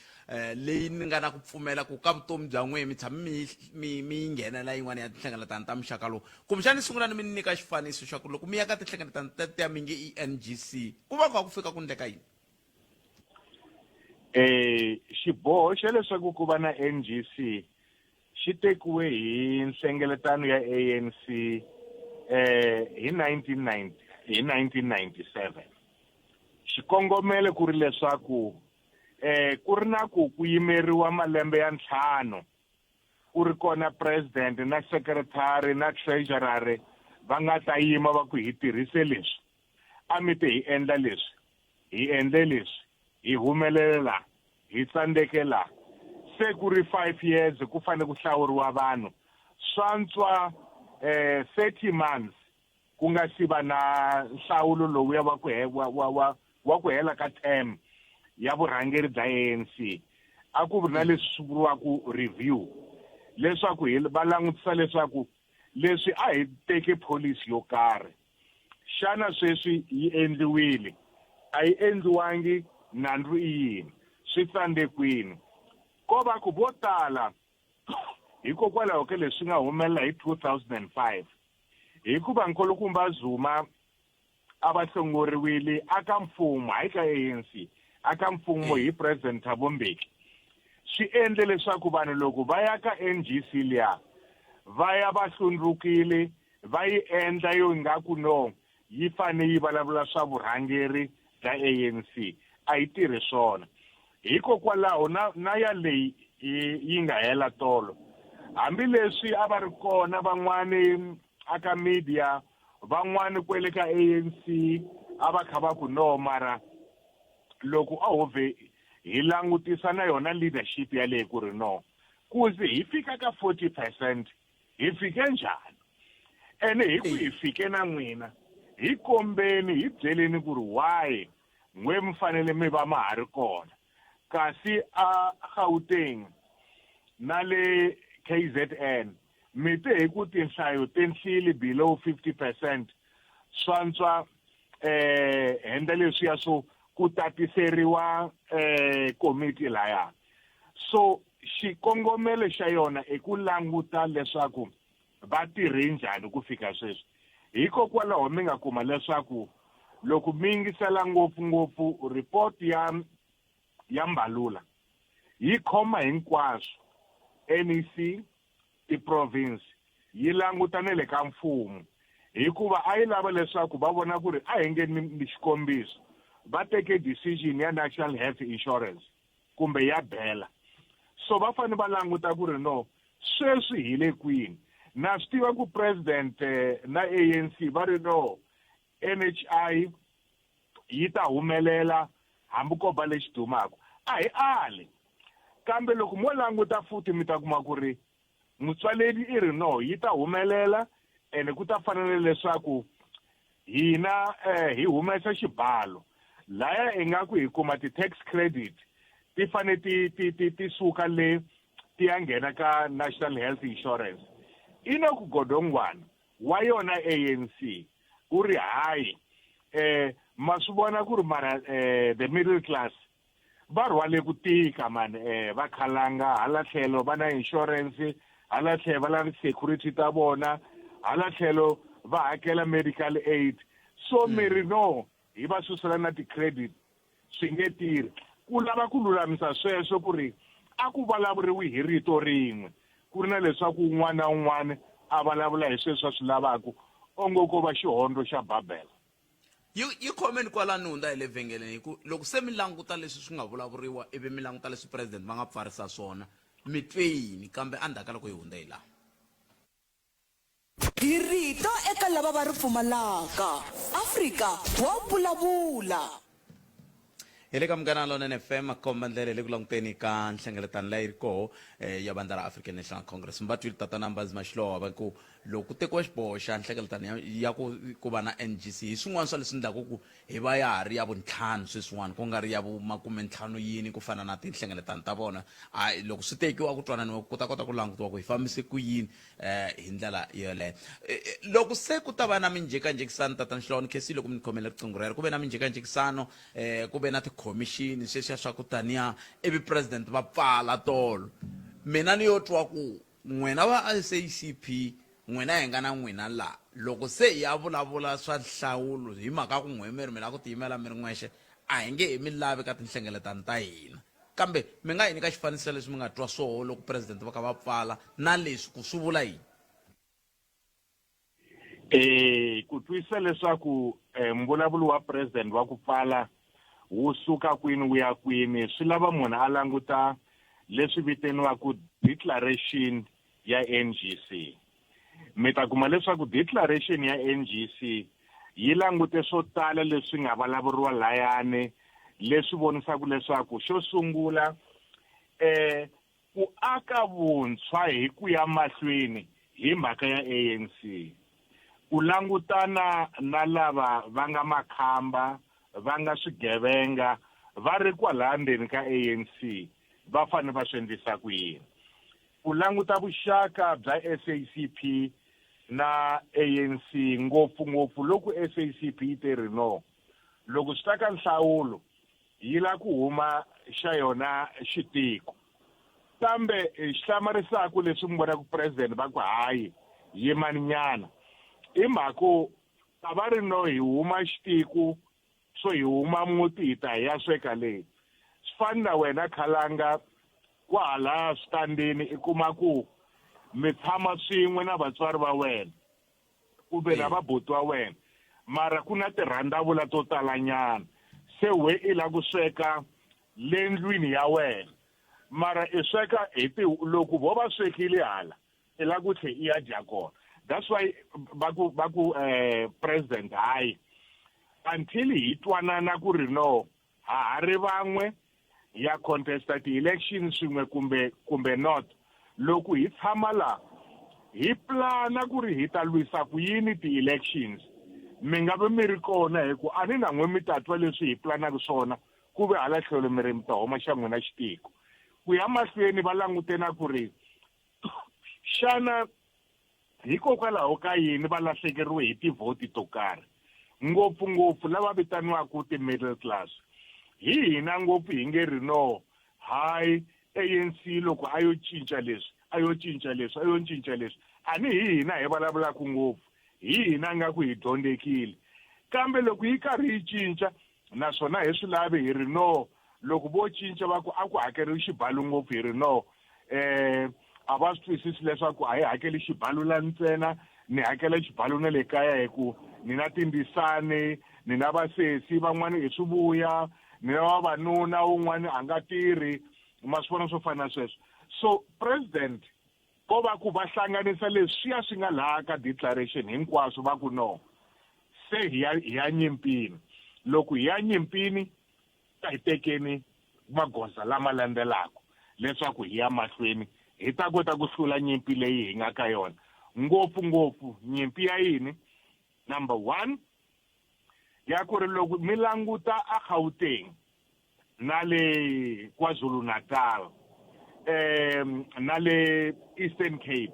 [SPEAKER 1] leyi ni nga na ku pfumela ku ka vutomi bya n'wehe mi tshame mi yi nghenela yin'wana ya tinhlengeletano ta muxaka lowu. Kumbexana ni sungula ni mi nyika xifaniso xa ku loko mi ya ka tinhlengeletano tetiya mi nge i NGC ku va ku kha ku fika ku ndleka yini?
[SPEAKER 6] Xiboho xa leswaku ku va na NGC xi tekiwe hi nhlengeletano ya ANC hi hi 1997. Xikongomelo ku ri leswaku ku ri na ku ku yimeriwa malembe ya 5 ku ri kona president na secretary na treasurer va nga ta yima va ku hi tirhise leswi, a mi te hi endla leswi, hi endle leswi, hi humelele la, hi tsandzeke la. Se ku ri 5 years ku fanele ku hlawuriwa vanhu swantswa 30 months ku nga si va na nhlawulo lowuya wa ku wa wa ku hela ka term ya vurhangeri bya ANC. A ku ri na leswi swi vuriwaka review leswaku hi va langutisa leswaku leswi a hi teke policy yo karhi xana sweswi yi endliwile a yi endliwangi, nandzu i yini, swi tsandze kwini. Ko va ku vo tala hikokwalaho ka leswi nga humelela hi 2005 hikuva Nkulukumba Zuma a va hlongoriwile aka mfumo, hayi ka ANC, aka mfumo hi President Thabo Mbeki, swi endle leswaku vanhu loko va ya ka NGC liya va ya va hlundzukile, va yi endla yo ingaku no yi fane yi vulavula swa vurhangeri bya ANC, a yi tirhi swona. Hikokwalaho na ya leyi yi nga hela tolo, hambileswi a va ri kona van'wani aka media, van'wani kwele ka ANC a va kha va ku no, mara loko a ho vhe hi langutisa na yona leadership yaleyo ku ri no, ku ze hi fika ka 40% hi fike njhani, ene hi ku hi fike na n'wina hi kombeni hi byeleni ku ri why n'we mi fanele mi va ma ha ri kona, kasi a Gauteng na le KZN mi te hi ku tinhlayo tinhlili below 50% swantswa henda leswiya swo ku tatiseriwa komiti laya. So xikongomelo xa yona i ku languta leswaku va tirhe njhani ku fika sweswi. Hikokwalaho mi nga kuma leswaku loko mi yingisela ngopfungopfu report ya Mbalula yi khoma hinkwaswo, NEC, ti-province, yi languta na le ka mfumo, hikuva a yi lava leswaku va vona ku ri a hi nge ni xikombiso va teke decision ya National Health Insurance kumbe ya Bela, so va fanele va languta ku ri no sweswi hi le kwini. Na swi tiva ku president na ANC va ri no NHI yi ta humelela hambi ko ba lexi dumaka, a hi ali. Kambe loko mo languta futhi mi ta kuma ku ri mutswaledi i ri no yi ta humelela, ene ku ta fanele leswaku hina hi humesa xibalo laya ingaku hi kuma ti-tax credit ti fane ti suka le ti ya nghena ka National Health Insurance. Enoch Godongwana wa yona ANC u ri hayi eh ma swi vona ku ri mara eh the middle class va rhwale ku tika man eh va khalanga hala tlhelo va na insurance hala tlhelo va lava security ta vona hala tlhelo va hakela medical aid so mi ri no hi va susela na ti-credit swi nge tirhi ku lava ku lulamisa sweswo ku ri a ku vulavuriwi hi rito rin'we ku ri na leswaku un'wana na un'wana a vulavula hi sweswi a swi lavaka onge ko va xihondzo xa Babel.
[SPEAKER 1] Yi yi khomeni kwalano hundza hi le vhengeleni hi ku loko se mi languta leswi swi nga vulavuriwa ivi mi languta leswi president va nga pfarisa swona mi twe yini kambe endzhaku ka loko hi hundze hi laha.
[SPEAKER 5] Hi rito eka lava va ri pfumalaka. Afrika wa vulavula.
[SPEAKER 1] Hi le ka Munghana Lonene FM makomba ndlela hi le ku languteni ka nhlengeletano leyi ri koho eh, ya vandla ra African National Congress. Mi va twile tatana Mbazi Mashilowa va ku loko ku tekiwa xiboho xa nhlengeletano ya, ya ku ku va na NGC hi swin'wana swa leswi endlaku ku hi va ya ha ri ya vuntlhanu sweswiwani ku nga ri ya vumakumentlhanu yini ku fana na tinhlengeletano ta vona. A loko swi tekiwa ku twananiwa ku ta kota ku langutiwa ku hi fambise ku yini eh hi ndlela yoleyo eh, eh, loko se ku ta va na minjhekanjhekisano tatana Xilowa ni khensile loko mi ni khomele riqingho rero ku ve na minjhekanjhekisano eh ku ve na tikhomixini sweswiya swa ku taniya ivi president va pfala tolo mina ni yo twa ku n'wina va SACP n'wina hi nga na n'wina la loko se hi ya vulavula swa nhlawulo hi mhaka ku n'we mi ri mi lava ku tiyimela mi ri n'wexe a hi nge he mi lavi ka tinhlengeletano ta hina Kambe mi nga hi nyika xifaniso xa leswi mi nga twa swoho loko president va kha va pfala na leswi ku swi vula yini?
[SPEAKER 6] Eh ku twisisa leswaku eh, mbulavulo wa president wa ku pfala wu suka kwini wu ya kwini swi lava munhu a languta leswi vitaniwaka declaration ya NGC. Mi ta kuma leswaku declaration ya NGC yi langute swo tala leswi nga vulavuriwa layani leswi vonisaka leswaku xo sungula eh ku aka vuntshwa hi ku ya mahlweni hi mhaka ya ANC ku langutana na lava va nga makhamba va nga swigevenga va ri kwalaya ndzeni ka ANC va fanele va swi endlisa ku yini Ku languta vuxaka bya SACP na ANC ngopfu-ngopfu loku SACP yi te ri no loko swi ta ka nhlawulo yi la ku huma xa yona xitiko. Kambe xi hlamarisaka leswi mi vonaka president va ku hayi yimani nyana i mhako a va ri no hi huma xitiko so hi huma muti hi ta hi ya sweka le swi fani na wena khalanga kwahalaya switandini i kuma ku mi tshama swin'we na vatswari va wena kumbe na vabuti wa wena mara ku na tirhandavula to talanyana se we i la ku sweka le ndlwini ya wena mara i sweka hi ti loko vo va swekile hala i la ku tlhe i ya dya kona that's why va ku va ku eh president hayi until hi twanana ku ri no ha ha ri van'we ya contesta ti-election swin'we kumbe kumbe not loko hi tshama la hi plana ku ri hi ta lwisa ku yini ti-elections mi nga vi mi ri kona hi ku a ni na n'we mi ta twa leswi hi planaka swona ku ve hala tlhelo mi ri mi ta huma xa n'wina xitiko ku ya mahlweni va langute na ku ri xana hikokwalaho ka yini va lahlekeriwe hi tivhoti to karhi ngopfungopfu lava vitaniwaka ti-middle class hi hina ngopfu hi nge ri no hayi ANC loko a yo cinca leswi a yo cinca leswi a yo cinca leswi a ni hi hina hi vulavulaka ngopfu hi hina nga ku hi dyondzekile kambe loko yi karhi yi cinca naswona hi swi lavi hi ri no loko vo cinca va ku a ku hakeriwi xibalo ngopfu hi ri no eh a va swi twisisi leswaku a hi hakeli xibalo la ntsena ni hakela xibalo na le kaya hi ku ni na tindzisani ni na vasesi van'wana i swivuya ni na vavanuna un'wana a nga tirhi ma swi vona swo fana na sweswo so president ko va ku va hlanganisa leswiya swi nga laha ka declaration hinkwaswo va ku no se hi ya hi ya nyimpini loko hi ya nyimpini a hi tekeni magoza lama landzelaka leswaku hi ya mahlweni hi ta kota ku hlula nyimpi leyi hi nga ka yona ngopfungopfu nyimpi ya yini number one ya ku ri loko mi languta a Gauteng na le KwaZulu-Natal. um na le Eastern Cape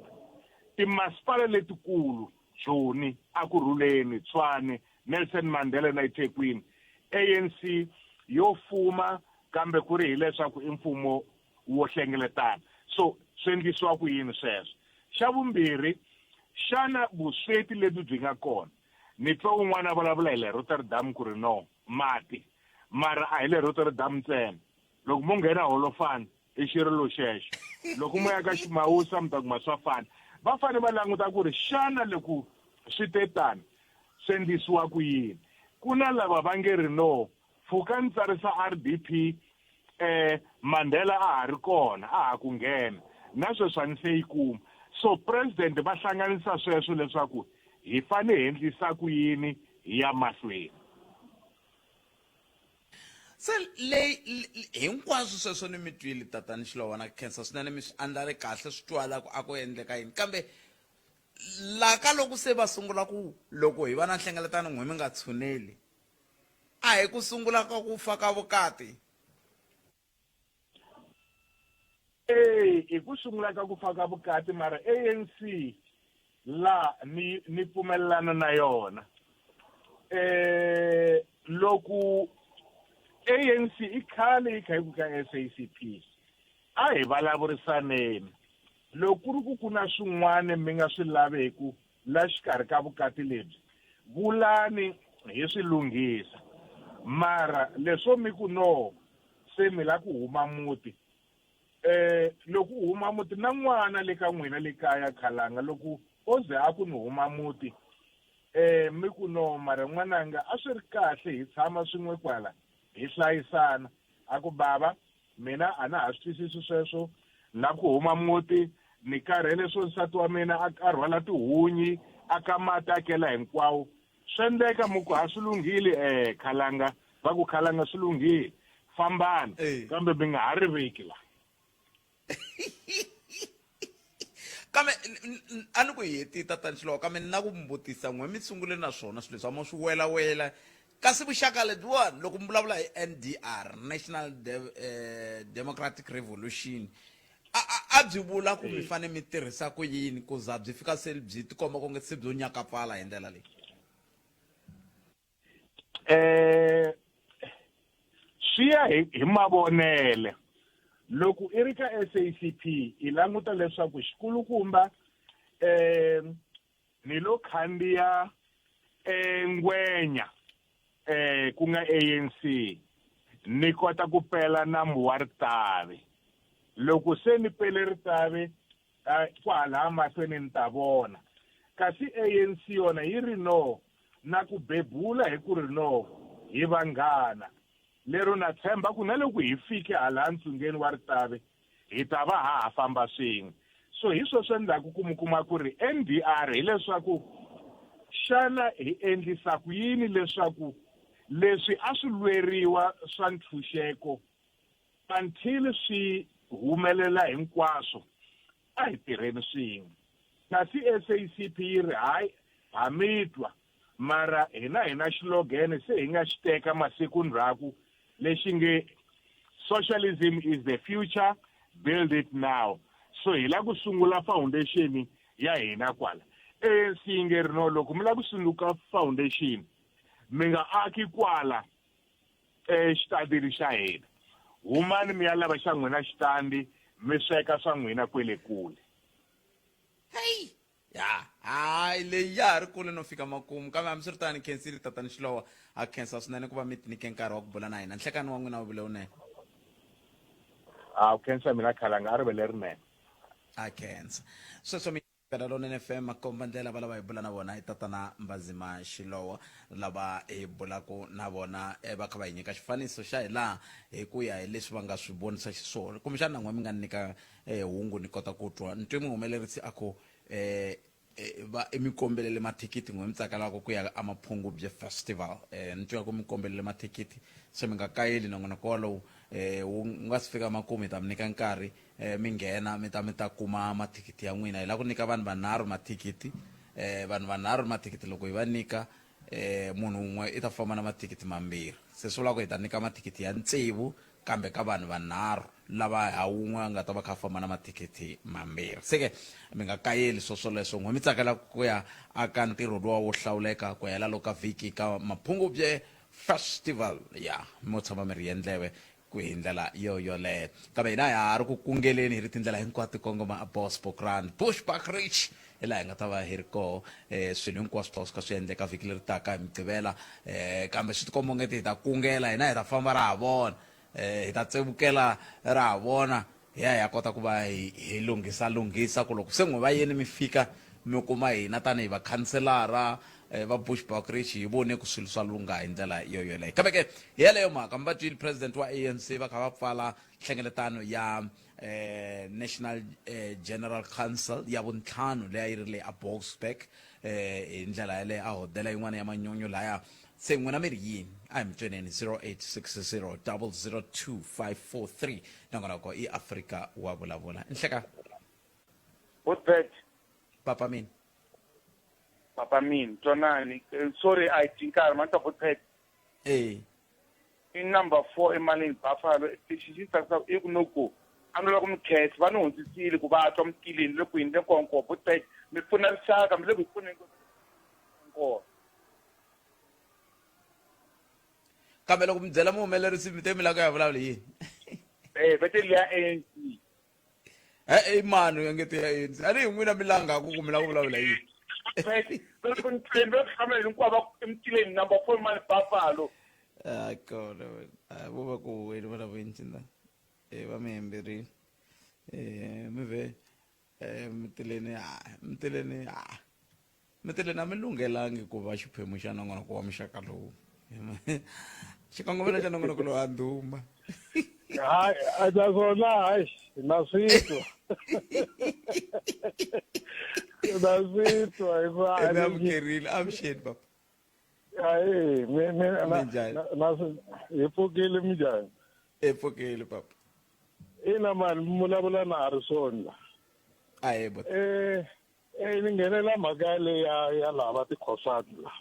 [SPEAKER 6] timasipala letikulu Joni Akurhuleni Tshwane Nelson Mandela na eThekwini ANC yo fuma kambe ku ri hileswaku i mfumo wo hlengeletana so swi endlisiwa ku yini sweswo xa vumbirhi xana vusweti lebyi byi nga kona ni twa un'wana a vulavula hi le Rotterdam ku ri no mati mara a hi le Rotterdam ntsena loko mo nghena holofani i xirilo xexo loko mo ya ka ximawusa mi ta kuma swa fana va fanele va languta ku ri xana loko swi te tani swi endlisiwa ku yini ku na lava va nge ri no pfuka ni tsarisa RDP eh Mandela a ha ri kona a ha ku nghena na sweswi a ni se yi kuma so president va hlanganisa sweswo leswaku hi fane hi endlisa ku yini hi ya mahlweni
[SPEAKER 1] se leyi hinkwaswo sweswo ni mi twile tatani Xilowa na khensa swinene mi swi andlale kahle swi twala ku a ku endleka yini kambe la ka loko se va sungula ku loko hi va na nhlengeletano n'we mi nga tshuneli a hi ku sungula ka ku fa ka vukati
[SPEAKER 6] Ee, i ku sungula ka ku fa ka vukati mara ANC la ni ni pfumelelana na yona eh loko ANC i khale yi kha yi ku ka SACP a hi vulavurisaneni loko ku ri ku ku na swin'wana mi nga swi laveku la xikarhi ka vukati lebyi vulani hi swi lunghisa mara leswo mi ku no se mi la ku huma muti eh loko u huma muti na n'wana le ka n'wina le kaya khalanga loko o ze a ku ni huma muti eh mi ku no mara n'wananga a swi ri kahle hi tshama swin'we kwala hi hlayisana a ku bava mina a na ha swi twisisi sweswo la ku huma muti ni karhele swo nsati wa mina a a rhwala tihunyi a ka mati a kela hinkwawo swi endleka mu ku ha swi lunghile eh khalanga va ku khalanga swi lunghile fambani
[SPEAKER 1] Eh.
[SPEAKER 6] kambe mi nga ha ri veki la
[SPEAKER 1] kambe a ni ku heti tatani Xilowa kambe ni na ku mi vutisa n'we mi sungule na swona swilo leswi a mo swi welawela kasi vuxaka lebyiwani loko mi vulavula hi NDR National De eh, Democratic Revolution a, a, a byi vula ku mi fanele mi tirhisa ku yini ku za byi fika se byi tikomba ku nge se byo nyakapfala hi ndlela leyi
[SPEAKER 6] eh swi ya hi, hi mavonele loko i ri ka SACP i languta leswaku xikulukumba eh ni lo khandziya eh ngwenya eh ku nga ANC ni kota ku pela nambu wa Ritavi loko se ni pele Ritavi kwalaha mahlweni ni ta vona kasi ANC yona yi ri no na ku bebula hi ku ri no hi vanghana lero na tshemba ku na loko hi fike halaha ntsungeni wa Ritavi hi ta va ha ha famba swin'we so hi swo swi endlaku ku mi kuma ku ri NDR hileswaku xana hi endlisa ku yini leswaku leswi a swi lweriwa swa ntshunxeko until swi humelela hinkwaswo a hi tirheni swin'we kasi SACP yi ri hayi ha mi twa mara hina hi na xilogene se hi nga xi teka masiku ndzhaku lexi nge socialism is the future build it now so hi la ku sungula foundation ya hina kwala ANC yi nge ri no loko mi la ku sunguka foundation mi nga aki kwala exitandini xa hina humani mi ya lava xa n'wina xitandi mi sweka swa n'wina kwele kule
[SPEAKER 1] heyi ya hayi leyi ya ha ri kule no fika makumu kambe hambiswiritano khensile tatani xilowa ha khensa swinene ku va mi tinyike nkarhi wa ku bula na hina nhlekani wa n'wina wu vule wunene
[SPEAKER 6] a ku khensa mina khalanga a ri ve lerinene
[SPEAKER 1] a khensa sweswo mi Munghana Lonene FM makomba ndlela va lava hi bula na vona i tatana Mbazima Xilowa lava hi bulaku na vona eh, va kha va hi nyika xifaniso xa hi laha hi ku ya hi leswi va nga swi vonisa xiswona kumbexana na n'we mi nga ni nyika eh, hungu ni kota ku twa ni twe muhumelerisi a ku eh, eh, va mi kombelele mathikithi n'we mi tsakelaka ku ya eMaphungubye Festival eh, ni twa ku mi kombelele mathikithi se mi nga kayeli nongonoko wolowo eh, wu nga si fika makumu hi ta mi nyika nkarhi eh, mi nghena mi ta mi ta kuma mathikithi ya n'wina hi lava ku nyika vanhu vanharhu mathikithi eh, vanhu vanharhu mathikithi loko hi va nyika eh, munhu un'we i ta famba na mathikithi mambirhi se swi vula ku hi ta nyika mathikithi ya tsevu kambe ka vanhu vanharhu lava ha wun'we a nga ta va kha a famba na mathikithi mambirhi. Se ke mi nga kayeli swoswoleswo, n'we mi tsakela ku ya aka ntirho luwa wo hlawuleka ku hela loka vhiki ka Maphungubye Festival. Ya mo tshama mi rhiye ndleve ku hi ndlela yo yoleyo. Kambe hina ha ha ri ku kungeleni hi ri tindlela hinkwato ti kongoma a Bosbokrand, Bushbuckridge, hi laha hi nga ta va hi ri koho. Swilo hinkwaswo swi ta swi kha swi endleka vhiki leri taka hi Mugqivela. Kambe swi tikomba ongeti hi ta kungela, hina hi ta famba ra ha vona. Hi ta tsevukela ra ha vona, hi ya hi ya kota ku va hi hi lunghisa lunghisa ku loko se n'we va yeni mi fika mi kuma hina tanihi vakhanselara va Bushbuckridge hi vone ku swilo swa lungha hi ndlela yo yoleyo. Kambe ke hi yeleyo mhaka mi va twile president wa ANC va kha va pfala nhlengeletano ya National General Council ya vuntlhanu leyi a yi ri le a Boksburg hi ndlela yaleyo a hodela yin'wana ya manyunyu laya. Se n'wina mi ri yini? A hi mi tweneni 0860 002 543. Nongonoko i Afrika wa vulavula. Nhleka.
[SPEAKER 7] Botbet.
[SPEAKER 1] Papa mina.
[SPEAKER 7] Papa mina, twanani. Sorry a hi dyi nkarhi mani ta Botbet.
[SPEAKER 1] Eh.
[SPEAKER 7] I number 4 emalini Buffalo. Lexi xi tsakisaka i ku no ku a no lava ku mi khensa va ni hundzisile ku va twa mitileni le kwini le nkonko Botbet mi pfuna rixaka mi le ku hi pfuneni kona.
[SPEAKER 1] Kambe loko mi byela muhumelerisi mi te mi lava ku ya vulavula yini?
[SPEAKER 7] Eh, va te liya ANC.
[SPEAKER 1] E-e i mani u engete ya ANC? A ni hi n'wina mi langaku ku mi lava ku vulavula yini?
[SPEAKER 7] Va le ku ni va hlamela hinkwavo va ku emtileni number 4 mani Buffalo.
[SPEAKER 1] Ah, kona wena. Ah, vo va ku huweni va lava yini Eh, va mi hemberile. Eh, mi ve eh mitileni ah, mitileni ah. Mitileni a mi lunghelangi ku va xiphemu xa nongonoko wa muxaka lowu. Xikongomelo xa nongonoko lowu a ndhuma.
[SPEAKER 4] Hayi, naswona hayi, na swi twa. Na swi twa hikuva
[SPEAKER 1] a ni amukerile, avuxeni papa.
[SPEAKER 4] Hayi, mi mi na na hi pfukile minjhani?
[SPEAKER 1] Hi pfukile papa.
[SPEAKER 4] Ina mani, mi vulavula na Harrison la.
[SPEAKER 1] Ahee buti.
[SPEAKER 4] Eh Eh, ni nghenela mhaka leyi ya ya lava tikhosati lava.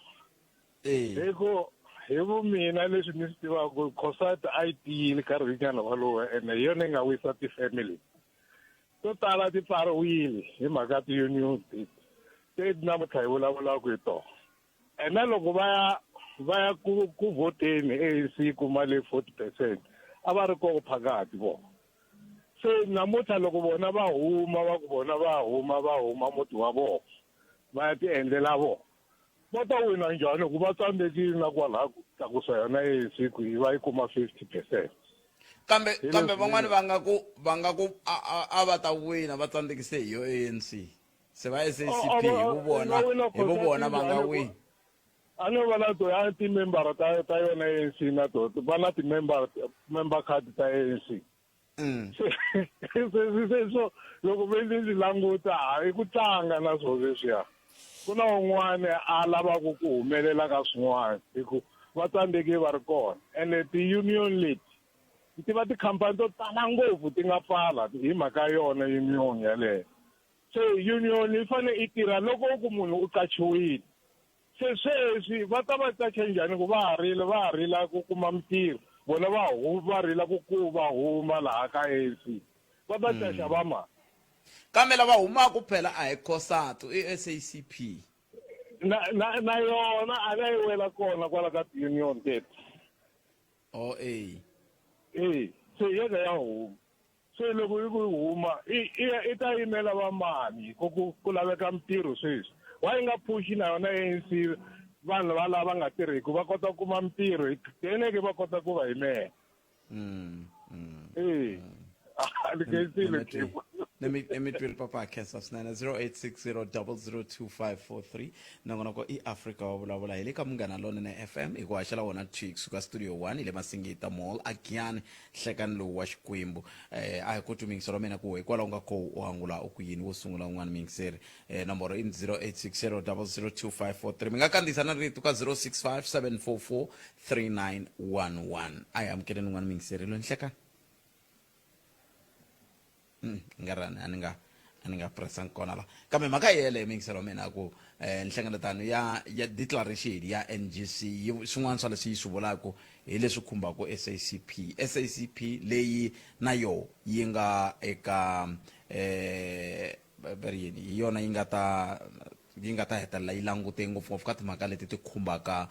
[SPEAKER 1] Eh.
[SPEAKER 4] Hi ku hi vumina leswi ni swi tivaka khosati a yi tiyile nkarhinyana walowo ene hi yona yi nga wisa ti-family to tala ti pfariwile hi mhaka ti-union teti teti namuntlha hi vulavulaka hi tona ene loko va ya va ya ku ku vhoteni ANC yi kuma le 40 percent a va ri koko phakathi vona se namuntlha loko vona va huma va ku vona va huma va huma muti wa vona va ya ti endlela vona va ta wina njhani ku va tsandzekile na kwalaha ku tlakusa yona ANC ku yi va yi kuma 50 percent
[SPEAKER 1] Kambe kambe van'wani va nga ku va nga ku a a a va ta wina va tsandzekise hi yo ANC se va SACP hi vu vona hi vu vona va nga wini.
[SPEAKER 4] A no va na to ya ti-member ta ta yona ANC na to va na ti-member member card ta ANC. Se se se so loko ve ndzi languta ha i ku tlanga na swo leswiya. Ku na un'wana a lavaka ku humelela ka swin'wana hi ku va tsandzeke va ri kona ene ti-union leti ni tiva tikhampani to tala ngopfu ti nga pfala hi mhaka yona union yaleyo. Se union yi fanele yi tirha loko ku munhu u qachiwile. Se sweswi va ta va qacha njhani ku va ha rila va ha rila ku kuma mintirho vona va va rila ku ku va huma laha ka ANC va ta qacha va mani?
[SPEAKER 1] Kambe lava humaka phela a hi COSATU i SACP.
[SPEAKER 4] Na na na yona a na yi wela kona kwala ka ti-union teto.
[SPEAKER 1] Oh e.
[SPEAKER 4] E se yena ya huma. Se loko yi ku yi huma i i i ta yimela va mani ku ku ku laveka mintirho sweswi why yi nga phushi na yona ANC vanhu va lava nga tirhiki va kota ku kuma mintirho then ke va kota ku va yimela e ni khensile Khipu.
[SPEAKER 1] Ni mi twile papa khensa swinene 0860002543 nongonoko i Afrika wa vulavula hi le ka Munghana Lonene FM hi ku haxela wona thwi kusuka studio 1 hi le Masingita Mall a Giyani Nhlekani lowu wa Xikwembu. Eh, a hi ku twi muyingiseri wa mina ku hikwalaho nga ko u angula u ku yini wo sungula un'wana muyingiseri. Eh, nomboro i 0860002543. Mi nga kandziyisa na rito ka 0657443911. A hi amukeleni un'wana muyingiseri loyi nhlekani. Nga rani a ni nga A ni nga pressangi kona la. Kambe mhaka hi yeleyo miyingiselo wa mina ku nhlengeletano ya ya declaration ya NGC yi swin'wana swa leswi yi swi vulaka hi leswi khumbaka SACP. SACP leyi na yo yi nga eka va ri yini hi yona yi nga ta yi nga ta hetelela yi langute ngopfungopfu ka timhaka leti ti khumbaka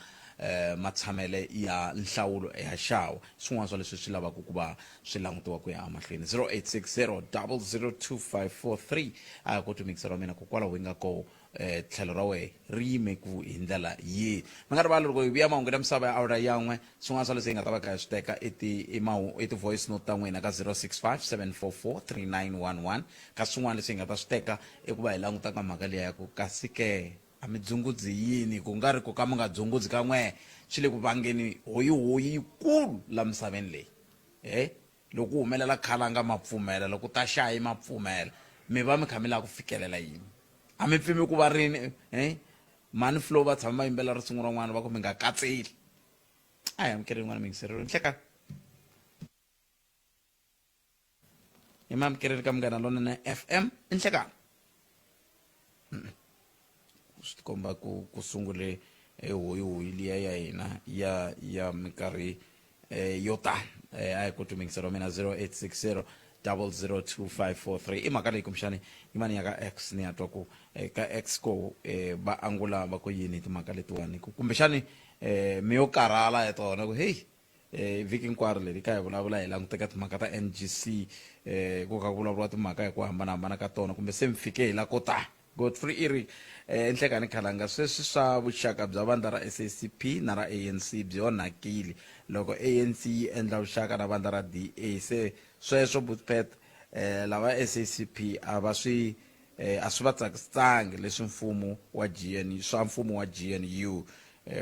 [SPEAKER 1] matshamele ya nhlawulo ya xawa. Swin'wana swa leswi swi lavaka ku va swi langutiwa ku ya emahlweni. 0860 002543 a hi koti mixer wa mina ku kwalaho yi nga koho tlhelo ra wehe ri yime ku hi ndlela yihi. Mi nga rivali loko hi vuya mahungu ya misava ya awara yan'we swin'wana swa leswi hi nga ta va kha hi swi teka i ti i mahu i ti-voice note ta n'wina ka 065 744 3911 Kasi swin'wana leswi hi nga ta swi teka i ku va hi languta ka mhaka liya ya ku kasi ke a mi dzungudzi yini, ku nga ri ku ka mi nga dzungudzi ka n'we swi le ku vangeni hoyihoyi yikulu la misaveni leyi. He, loko ku humelela khalanga ma pfumela, loko ku ta xayi ma pfumela, mi va mi kha mi lava ku fikelela yini? A mi pfi mi ku va rini? He, mhani Flo va tshama va yimbelela risimu rin'wana va ku mi nga katseli. A hi amukeli yin'wana miyingiseleri. Nhlekani. Hi mamukeleni ka Munghana Lonene FM i nhlekani. Swi tikomba ku ku sungule hoyihoyi liya ya hina ya ya minkarhi yo tala. A hi ku tumikisela wa mina 0860 002543 i mhaka leyi kumbexani yin'wana ya ka X ni ya twa ku ka X ko va angula va ku yini hi timhaka letiwani ku kumbexani mi yo karhala hi tona ku heyi Vhiki hinkwaro leri ka hi vulavula hi languteka timhaka ta NGC ku kha ku vulavuriwa timhaka hi ku hambanahambana ka tona kumbe se mi fike hi la ko ta. Godfrey i ri, Enhlekani Khalanga, sweswi swa vuxaka bya vandla ra SACP na ra ANC byi onhakile. Loko ANC yi endla vuxaka na vandla ra DA se sweswo Bothpet lava SACP a va swi a swi va tsakisitsangi leswi mfumo wa GNU swa mfumo wa GNU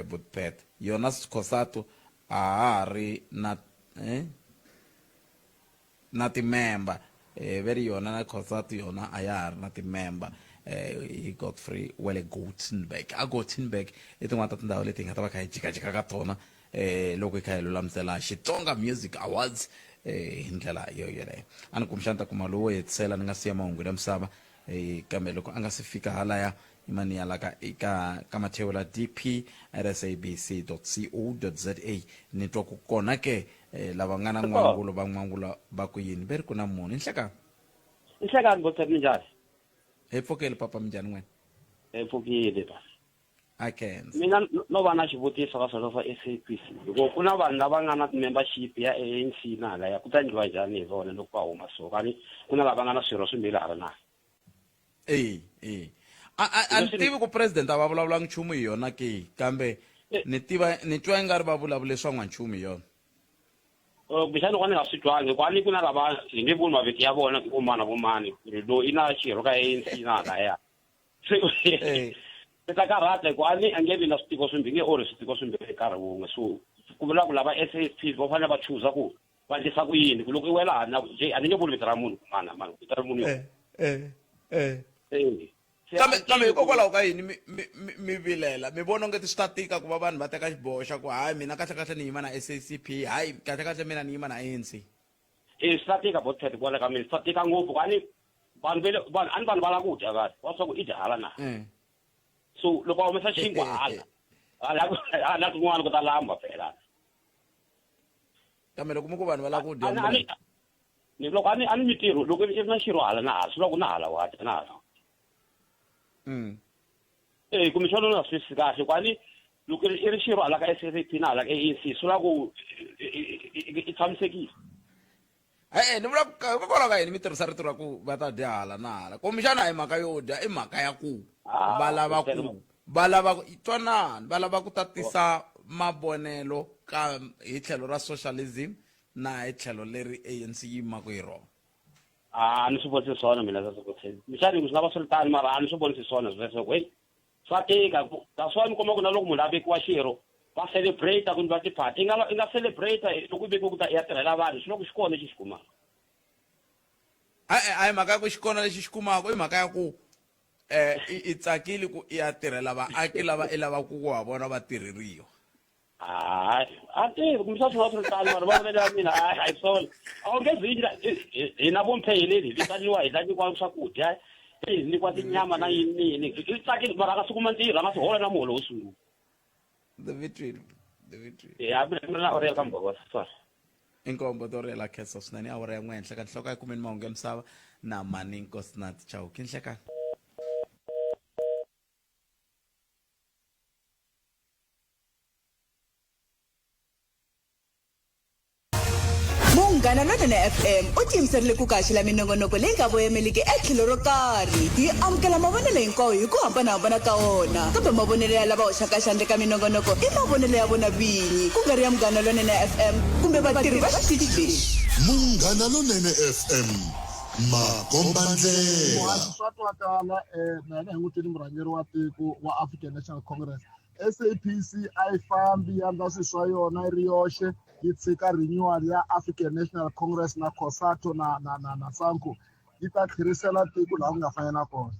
[SPEAKER 1] Bothpet yona Cosatu a ha ha ri na na timemba ve ri yona na Cosatu yona a ya ha ri na timemba hi Godfrey wa le Gothenburg. A Gothenburg i tin'wana ta tindhawu leti hi nga ta va kha hi jikajika ka tona loko hi kha hi lulamisela Xitsonga Music Awards hi ndlela yo yoleyo. A ni kumbexana ni ta kuma lowo hetisela ni nga siya mahungu ya misava kambe loko a nga si fika halaya i mani ya la ka ka ka mathewula dp at sabc co za ni twa ku kona ke lava nga na n'wangulo va n'wangula va ku yini ve ri ku na munhu i nhlekani.
[SPEAKER 3] Nhlekani Botset minjhani?
[SPEAKER 1] Hi pfukile papa minjhani n'wina?
[SPEAKER 3] Hi pfukile pa.
[SPEAKER 1] A khensa.
[SPEAKER 3] Mina no va na xivutiso ka sweswo swa SABC hikuva ku na vanhu lava nga na membership ya ANC na halaya ku ta endliwa njhani hi vona loko va huma so kani ku na lava nga na swirho swimbirhi hala na
[SPEAKER 1] E e a a a ni tivi ku president a va vulavulanga nchumu hi yona ke kambe ni tiva ni twa ingari va vulavule swa n'wanchumu hi yona.
[SPEAKER 3] Kumbexana loko a ni nga swi twangi hikuva a ni ku na lava hi nge voni mavito ya vona ku vo mani na vo mani ku ri loyi i na xirho ka ANC na halaya. Se swi ta karhata hikuva a ni a nge vi na switiko swimbirhi nge orhi switiko swimbirhi hi nkarhi wun'we so ku vula ku lava SASP va fanele va chuza ku va endlisa ku yini ku loko i wela hala na a ni nge vuli vito ra munhu ku mani na mani vito ra munhu yo
[SPEAKER 1] Kambe kambe hikokwalaho ka yini mi mi mi mi vilela mi vona onge swi ta tika ku va vanhu va teka xiboho xa ku hayi mina kahle kahle ni yima na SACP hayi kahle kahle mina ni yima na ANC.
[SPEAKER 3] E swi ta tika botpet kwala ka mina swi ta tika ngopfu ku a ni vanhu ve le vanhu a ni vanhu va lava ku dya kahle wa swa ku i dya hala na so loko va humesa xinkwa hala hala hala kun'wana ku ta lamba phela.
[SPEAKER 1] Kambe loko mi ku vanhu va lava ku dya
[SPEAKER 3] ni loko a ni a ni mitirho loko i ri na xirho hala na hala swi vula ku na hala wa dya na hala. Eh kumbexana u nga swi twisisi kahle ku a ni loko i ri xirho hala ka SACP na hala ka ANC swi vula ku i tshamisekile.
[SPEAKER 1] E-e ni vula ku hikokwalaho ka yini mi tirhisa rito ra ku va ta dya hala na hala kumbexana a hi mhaka yo dya i mhaka ya ku va lava ku va lava ku twanani va lava ku tatisa mavonelo ka hi tlhelo ra socialism na hi tlhelo leri ANC yi yimaka hi rona.
[SPEAKER 3] A ni swi vonisi swona mina sweswo kumbexani swi nga va swi ri tano mara a ni swi vonisi swona sweswo ku heyi swa tika ku that's why mi kuma ku na loko munhu a vekiwa xirho va celebrate ku endliwa tiphati i nga i nga celebrate loko i vekiwe ku ta i ya tirhela vanhu swi loko xi kona lexi xi kumaka.
[SPEAKER 1] E-e a hi mhaka ya ku xi kona lexi xi kumaka i mhaka ya ku i tsakile ku i ya tirhela vaaki lava i lavaka ku va vona va tirheriwa.
[SPEAKER 3] Hayi a tivi kumbexana swi nga swi ri tano mara mavonelo ya mina a hi swona a wu nge zi hina vo mpheheleli hi vitaniwa hi ta nyikiwa swakudya. Hi nyikiwa tinyama na yini ni yini. I tsakile mara a nga si kuma ntirho, a nga si hola na muholo wo sungula.
[SPEAKER 1] The between. The between.
[SPEAKER 3] Ya, mina mina na orela ka Mbhokoza, sorry.
[SPEAKER 1] Inkombo to rela khensa swinene awara ya n'we henhla ka nhloko ya kumeni mahungu ya misava na mani Nkosinathi Chauke nhlekani.
[SPEAKER 5] Munghana Lonene FM u tiyimiserile ku kaxela minongonoko leyi nga voyemeliki etlhelo ro karhi. Hi amukela mavonelo hinkwawo hi ku hambanahambana ka wona, kambe mavonelo ya lava hoxaka xandla eka minongonoko i mavonelo ya vona vinyi, ku nga ri ya Munghana Lonene FM kumbe vatirhi va xitichi lexi.
[SPEAKER 2] Munghana Lonene FM, makombandlela.
[SPEAKER 8] Muhaxi swa twakala na yena hi n'wi twile murhangeri wa tiko wa African National Congress. SAPC a yi fambi yi endla swilo swa yona yi ri yoxe yi tshika renewal ya African National Congress na COSATO na na na na SANCO yi ta tlherisela tiko laha ku nga fanela kona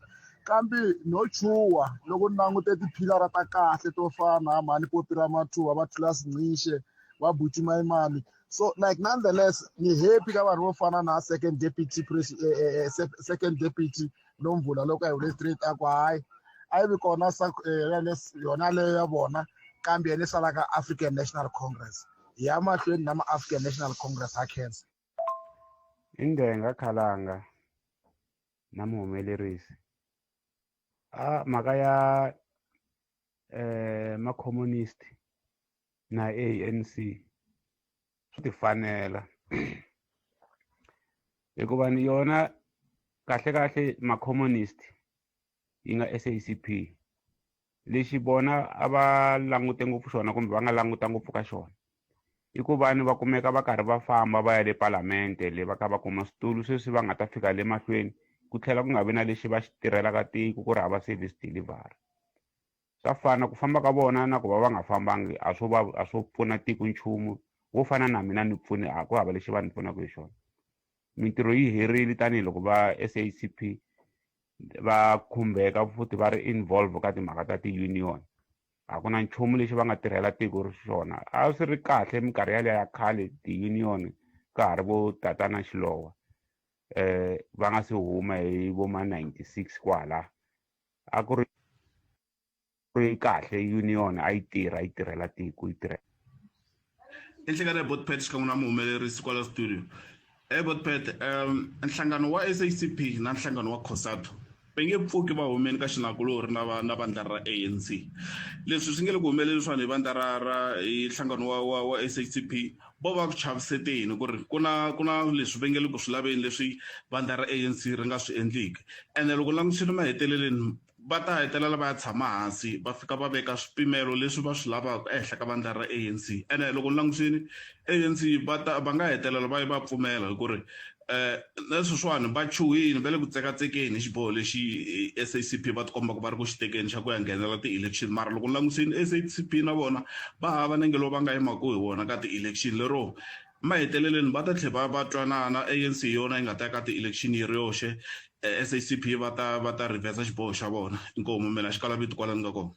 [SPEAKER 8] kambe no chuha loko ni langute tiphilara ta kahle to fana na mhani Popi Ramathuva va Thulas Ncishe va Buti Maimane so like nonetheless ni happy ka vanhu vo fana na second deputy eh, eh, second deputy Nomvula loko a hi vule straight a ku hayi a yi vi kona eh, yona leyo ya vona kambe yena salaka African National Congress ya mahlweni na ma-African National Congress ha khensa.
[SPEAKER 9] Indenga khalanga na muhumelerisi a mhaka ya eh ma-communist na ANC swi tifanela hikuva ni yona kahle kahle ma-communist yi nga SACP lexi vona a va langute ngopfu xona kumbe va nga languta ngopfu ka xona i ku va ni va kumeka va karhi va famba va ya le palamente le va kha va kuma switulu sweswi va nga ta fika le mahlweni ku tlhela ku nga vi na lexi va xi tirhelaka tiko ku ri hava service delivery Swa fana ku famba ka vona na ku va va nga fambangi a swo va a swo pfuna tiko nchumu wo fana na mina ni pfuni a ku hava lexi va ni pfunaka hi xona mintirho yi herile tanihiloko va SACP va khumbeka futhi va ri involve ka timhaka ta ti-union a ku na nchumu lexi va nga tirhela tiko ri xona a swi ri kahle minkarhi yaliya ya khale ti-union ka ha ri vo tatana Xilowa va nga se huma hi vo ma 96 kwala a ku ri ri kahle union a yi tirha yi tirhela tiko yi tirhela
[SPEAKER 10] i nhlekani ya botpet xikan'we na muhumelerisi kwala studio e botpet um nhlangano wa sacp na nhlangano wa cosato va nge pfuki va humeni ka xinakulorhi na va na vandla ra anc leswi swi nge le ku humeleli swani hi vandla ra ra hi nhlangano wa wa wa sacp vo va ku chaviseteni ku ri ku na ku na leswi va nge le ku swi laveni leswi vandla ra ANC ri nga swi endliki ene loko langutisile maheteleleni va ta hetelela va ya tshama hansi va fika va veka swipimelo leswi va swi lavaka ehenhla ka vandla ra ANC ene loko ni langutisile ANC va ta va nga hetelela va yi va pfumela hi ku ri eh na sweswiwani va chuhile va le ku tsekatsekeni hi xiboho lexi SACP va tikombaka va ri ku xi tekeni xa ku ya nghenela ti-election mara loko ni langutisile SACP na vona va hava nenge lowu va nga yimaka hi wona ka ti-election lero maheteleleni va ta tlhela va va twanana ANC hi yona yi nga ta ya ka ti-election yi ri yoxe SACP va ta va ta reversa xiboho xa vona inkomu mina xikala vito kwala ni nga kona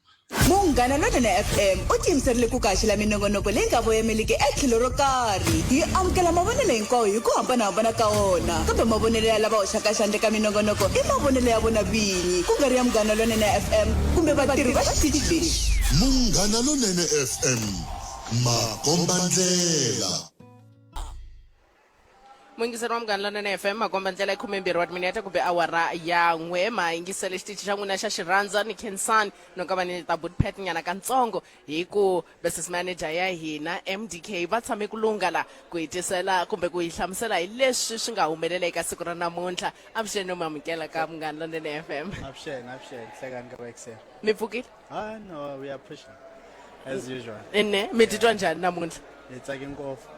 [SPEAKER 5] Munghana Lonene FM u tiyimiserile ku kaxela minongonoko leyi nga voyemeliki etlhelo ro karhi. Hi amukela mavonelo hinkwawo hi ku hambanahambana ka wona, kambe mavonelo ya lava hoxaka xandla eka minongonoko i mavonelo ya vona vinyi, ku nga ri ya Munghana Lonene FM kumbe vatirhi va xitichi lexi.
[SPEAKER 2] Munghana Lonene FM, makombandlela.
[SPEAKER 11] Muyingiseri wa Munghana Lonene FM makomba ndlela i 12 wa timinete kumbe awara ya n'we ma yingisele xitichi xa n'wina xa xirhandza ni khensani no ka va ni ta butpet nyana kantsongo hi ku business manager ya hina MDK va tshame ku lungha la ku hi tisela kumbe ku hi hlamusela hi leswi swi nga humelela eka siku ra namuntlha avuxeni no mi amukela ka Munghana Lonene FM.
[SPEAKER 12] Avuxeni, avuxeni, hlekani ka vayingiseri.
[SPEAKER 11] Mi pfukile?
[SPEAKER 12] Ah, no, we are pushing as usual.
[SPEAKER 11] Ene mi titwa njhani namuntlha?
[SPEAKER 12] Hi tsake ngopfu,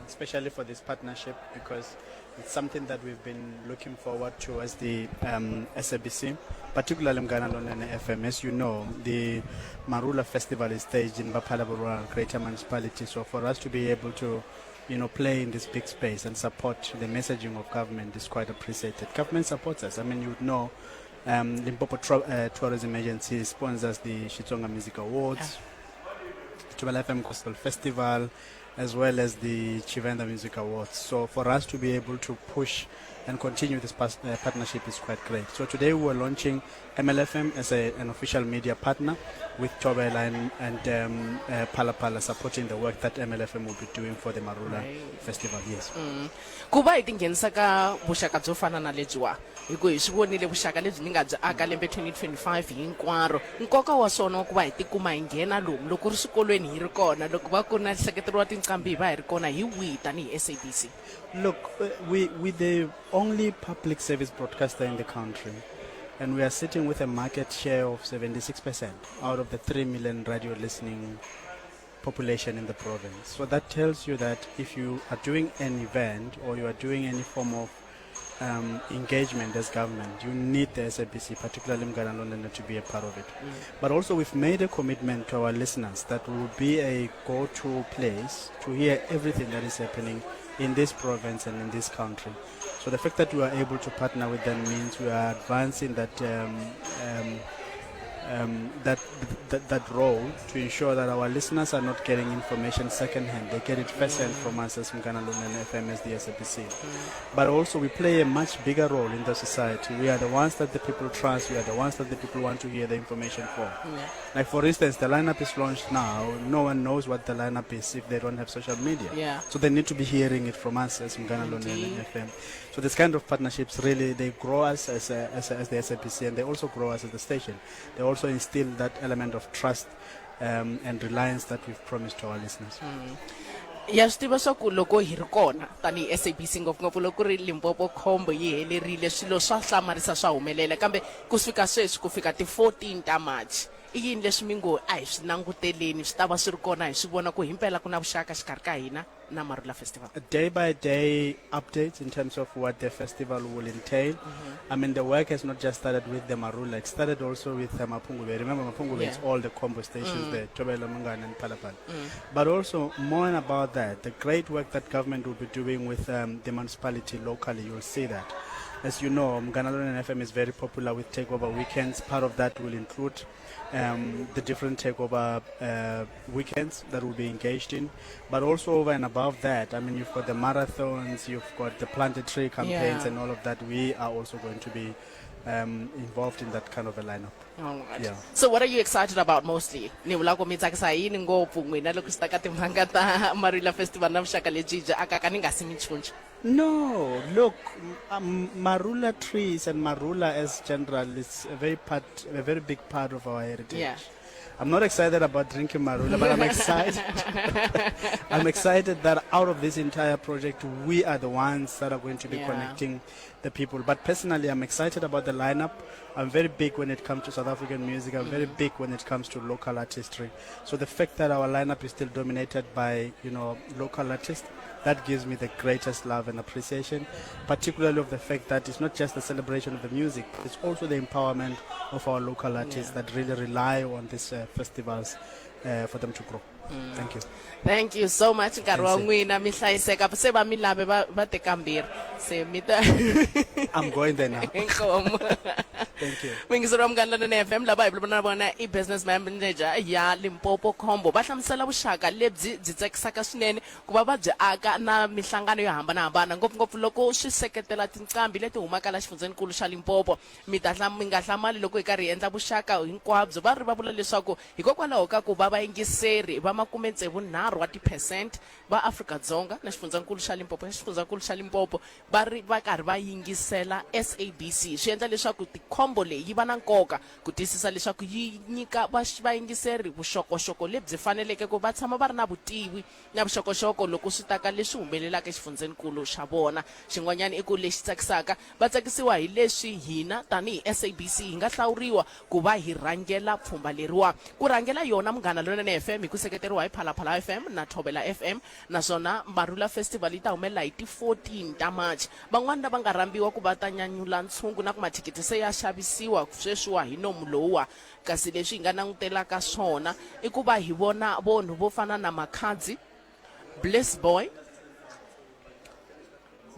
[SPEAKER 12] especially for this partnership because it's something that we've been looking forward to as the SABC, particularly Munghana Lonene FM. As you know, the Marula Festival is staged in Ba-Phalaborwa Greater Municipality. So for us to be able to play in this big space and support the messaging of government is quite appreciated. Government supports us. I mean, you would know, Limpopo Tourism Agency sponsors the Xitsonga Music Awards, the Thobela FM Gospel Festival, as well as the Tshivenda Music Awards. So for us to be able to push and continue this pas- uh, partnership is quite great. So today we are launching MLFM as a, an official media partner with Tobela and, and um, uh, Palapala supporting the work that MLFM will be doing for the Marula right. Festival. Yes. Mm.
[SPEAKER 11] Ku va hi tinghenisa ka vuxaka byo fana na lebyiwa hi ku hi swi vonile vuxaka lebyi mi nga byi aka lembe 2025 hinkwaro nkoka wa swona wa ku va hi tikuma hi nghena lomu loko ri swikolweni hi ri kona loko va ku na nseketelo wa tinqambi hi va hi ri kona hi wihi tanihi SABC
[SPEAKER 12] Look, uh, we, we the only public service broadcaster in the country, and we are sitting with a market share of 76% out of the 3 million radio listening population in the province. So that tells you that if you are doing an event or you are doing any form of um, engagement as government, you need the SABC, particularly Munghana Lonene, to be a part of it. Mm. But also, we've made a commitment to our listeners that we will be a go-to place to hear everything that is happening in this province and in this country. So the fact that we are able to partner with them means we are advancing that um, um, um, that, that that role to ensure that our listeners are not getting information secondhand. They get it firsthand from us as Munghana Lonene FM as the SABC. Mm. But also we play a much bigger role in the society. We are the ones that the people trust. We are the ones that the people want to hear the information from. Yeah. Like for instance, the lineup is launched now. No one knows what the lineup is if they don't have social media.
[SPEAKER 11] Yeah.
[SPEAKER 12] So they need to be hearing it from us as Munghana Lonene FM. So this kind of partnerships really they grow us as a, as, a, as the SABC and they also grow us as the station. They also instill that element of trust um, and reliance that we've promised to our listeners.
[SPEAKER 11] Mm. ya swi tiva swa ku loko hi ri kona tanihi sabc ngopfungopfu loko ku ri limpopo khombo yi helerile swilo swa hlamarisa swa humelela kambe ku fika sweswi ku fika ti-14 ta march i yini leswi mi ngo a hi swi languteleni swi ta va swi ri kona hi swi vona ku himpela ku na vuxaka xikarhi ka hina na Marula Festival?
[SPEAKER 12] Day by day updates in terms of what the festival will entail. Mm -hmm. I mean, the work has not just started with the Marula, it started also with the Mapungubwe. Remember, Mapungubwe yeah. is all the combo stations mm. there, Thobela Mungana and Phalaphala. Mm. But also, more and about that, the great work that government will be doing with um, the municipality locally, you'll see that. As you know, Munghana Lonene FM is very popular with takeover weekends. Part of that will include um, the different takeover uh, weekends that we'll be engaged in. But also over and above that, I mean, you've got the marathons, you've got the planted tree campaigns yeah. and all of that. We are also going to be um, involved in that kind of a lineup.
[SPEAKER 11] All right. Yeah. So what are you excited about mostly? Ni vula ku mi tsakisa yini ngopfu n'wina loko swi ta ka timhaka ta Marula Festival na vuxaka lebyi byi akaka ni nga si mi tshunxa.
[SPEAKER 12] No, look, um, marula trees and marula as general is a very part, a very big part of our heritage.
[SPEAKER 11] Yeah.
[SPEAKER 12] I'm not excited about drinking marula, but I'm excited. I'm excited that out of this entire project, we are the ones that are going to be yeah. connecting the people. But personally, I'm excited about the lineup. I'm very big when it comes to South African music. I'm mm. very big when it comes to local artistry. So the fact that our lineup is still dominated by, you know, local artists, that gives me the greatest love and appreciation, particularly of the fact that it's not just the celebration of the music, it's also the empowerment of our local artists yeah. that really rely on these uh, festivals uh, for them to grow. Mm. Thank you.
[SPEAKER 11] Thank you so much nkarhi wa n'wina mi hlayiseka se va mi lave va va tekambirhi se mi ta
[SPEAKER 12] I'm going there now.
[SPEAKER 11] Inkomo.
[SPEAKER 12] Thank you.
[SPEAKER 11] Mingisero wa Munghana Lonene FM lava hi vulavula na vona i business manager ya Limpopo Combo va hlamusela vuxaka lebyi byi tsakisaka swinene ku va va byi aka na mihlangano yo hambanahambana ngopfungopfu loko swi seketela tinqambi leti humaka la xifundzenikulu xa Limpopo mi ta mi nga hlamali loko hi karhi hi endla vuxaka hinkwabyo va ri va vula leswaku Hikokwalaho ka ku va vayingiseri va makumetsevu-nharhu wa tiphesente va Afrika-Dzonga na xifundzankulu xa Limpopo xa xifundzankulu xa Limpopo va ri va karhi va yingisela SABC, swi endla leswaku tikhombo leyi yi va na nkoka ku tiyisisa leswaku yi nyika vayingiseri vuxokoxoko lebyi faneleke ku va tshama va ri na vutivi na vuxokoxoko loko swi ta ka leswi humelelaka exifundzhenikulu xa vona. Xin'wanyana i ku lexi tsakisaka, va tsakisiwa hi leswi hina tanihi SABC hi nga hlawuriwa ku va hi rhangela pfhumba leriwa. Ku rhangela yona Munghana Lonene FM hi ku seketeriwa hi Phalaphala FM na Thobela FM naswona Marula Festival yi ta humelela hi ti 14 ta March. Van'wana lava nga rhambiwa ku va ta nyanyula ntshungu na ku mathikithi se ya xavisiwa sweswiwa hi nomu lowuwa Kasi leswi hi nga langutelaka swona i ku va hi vona vonhu vo fana na Makhadzi, Bliss Boy,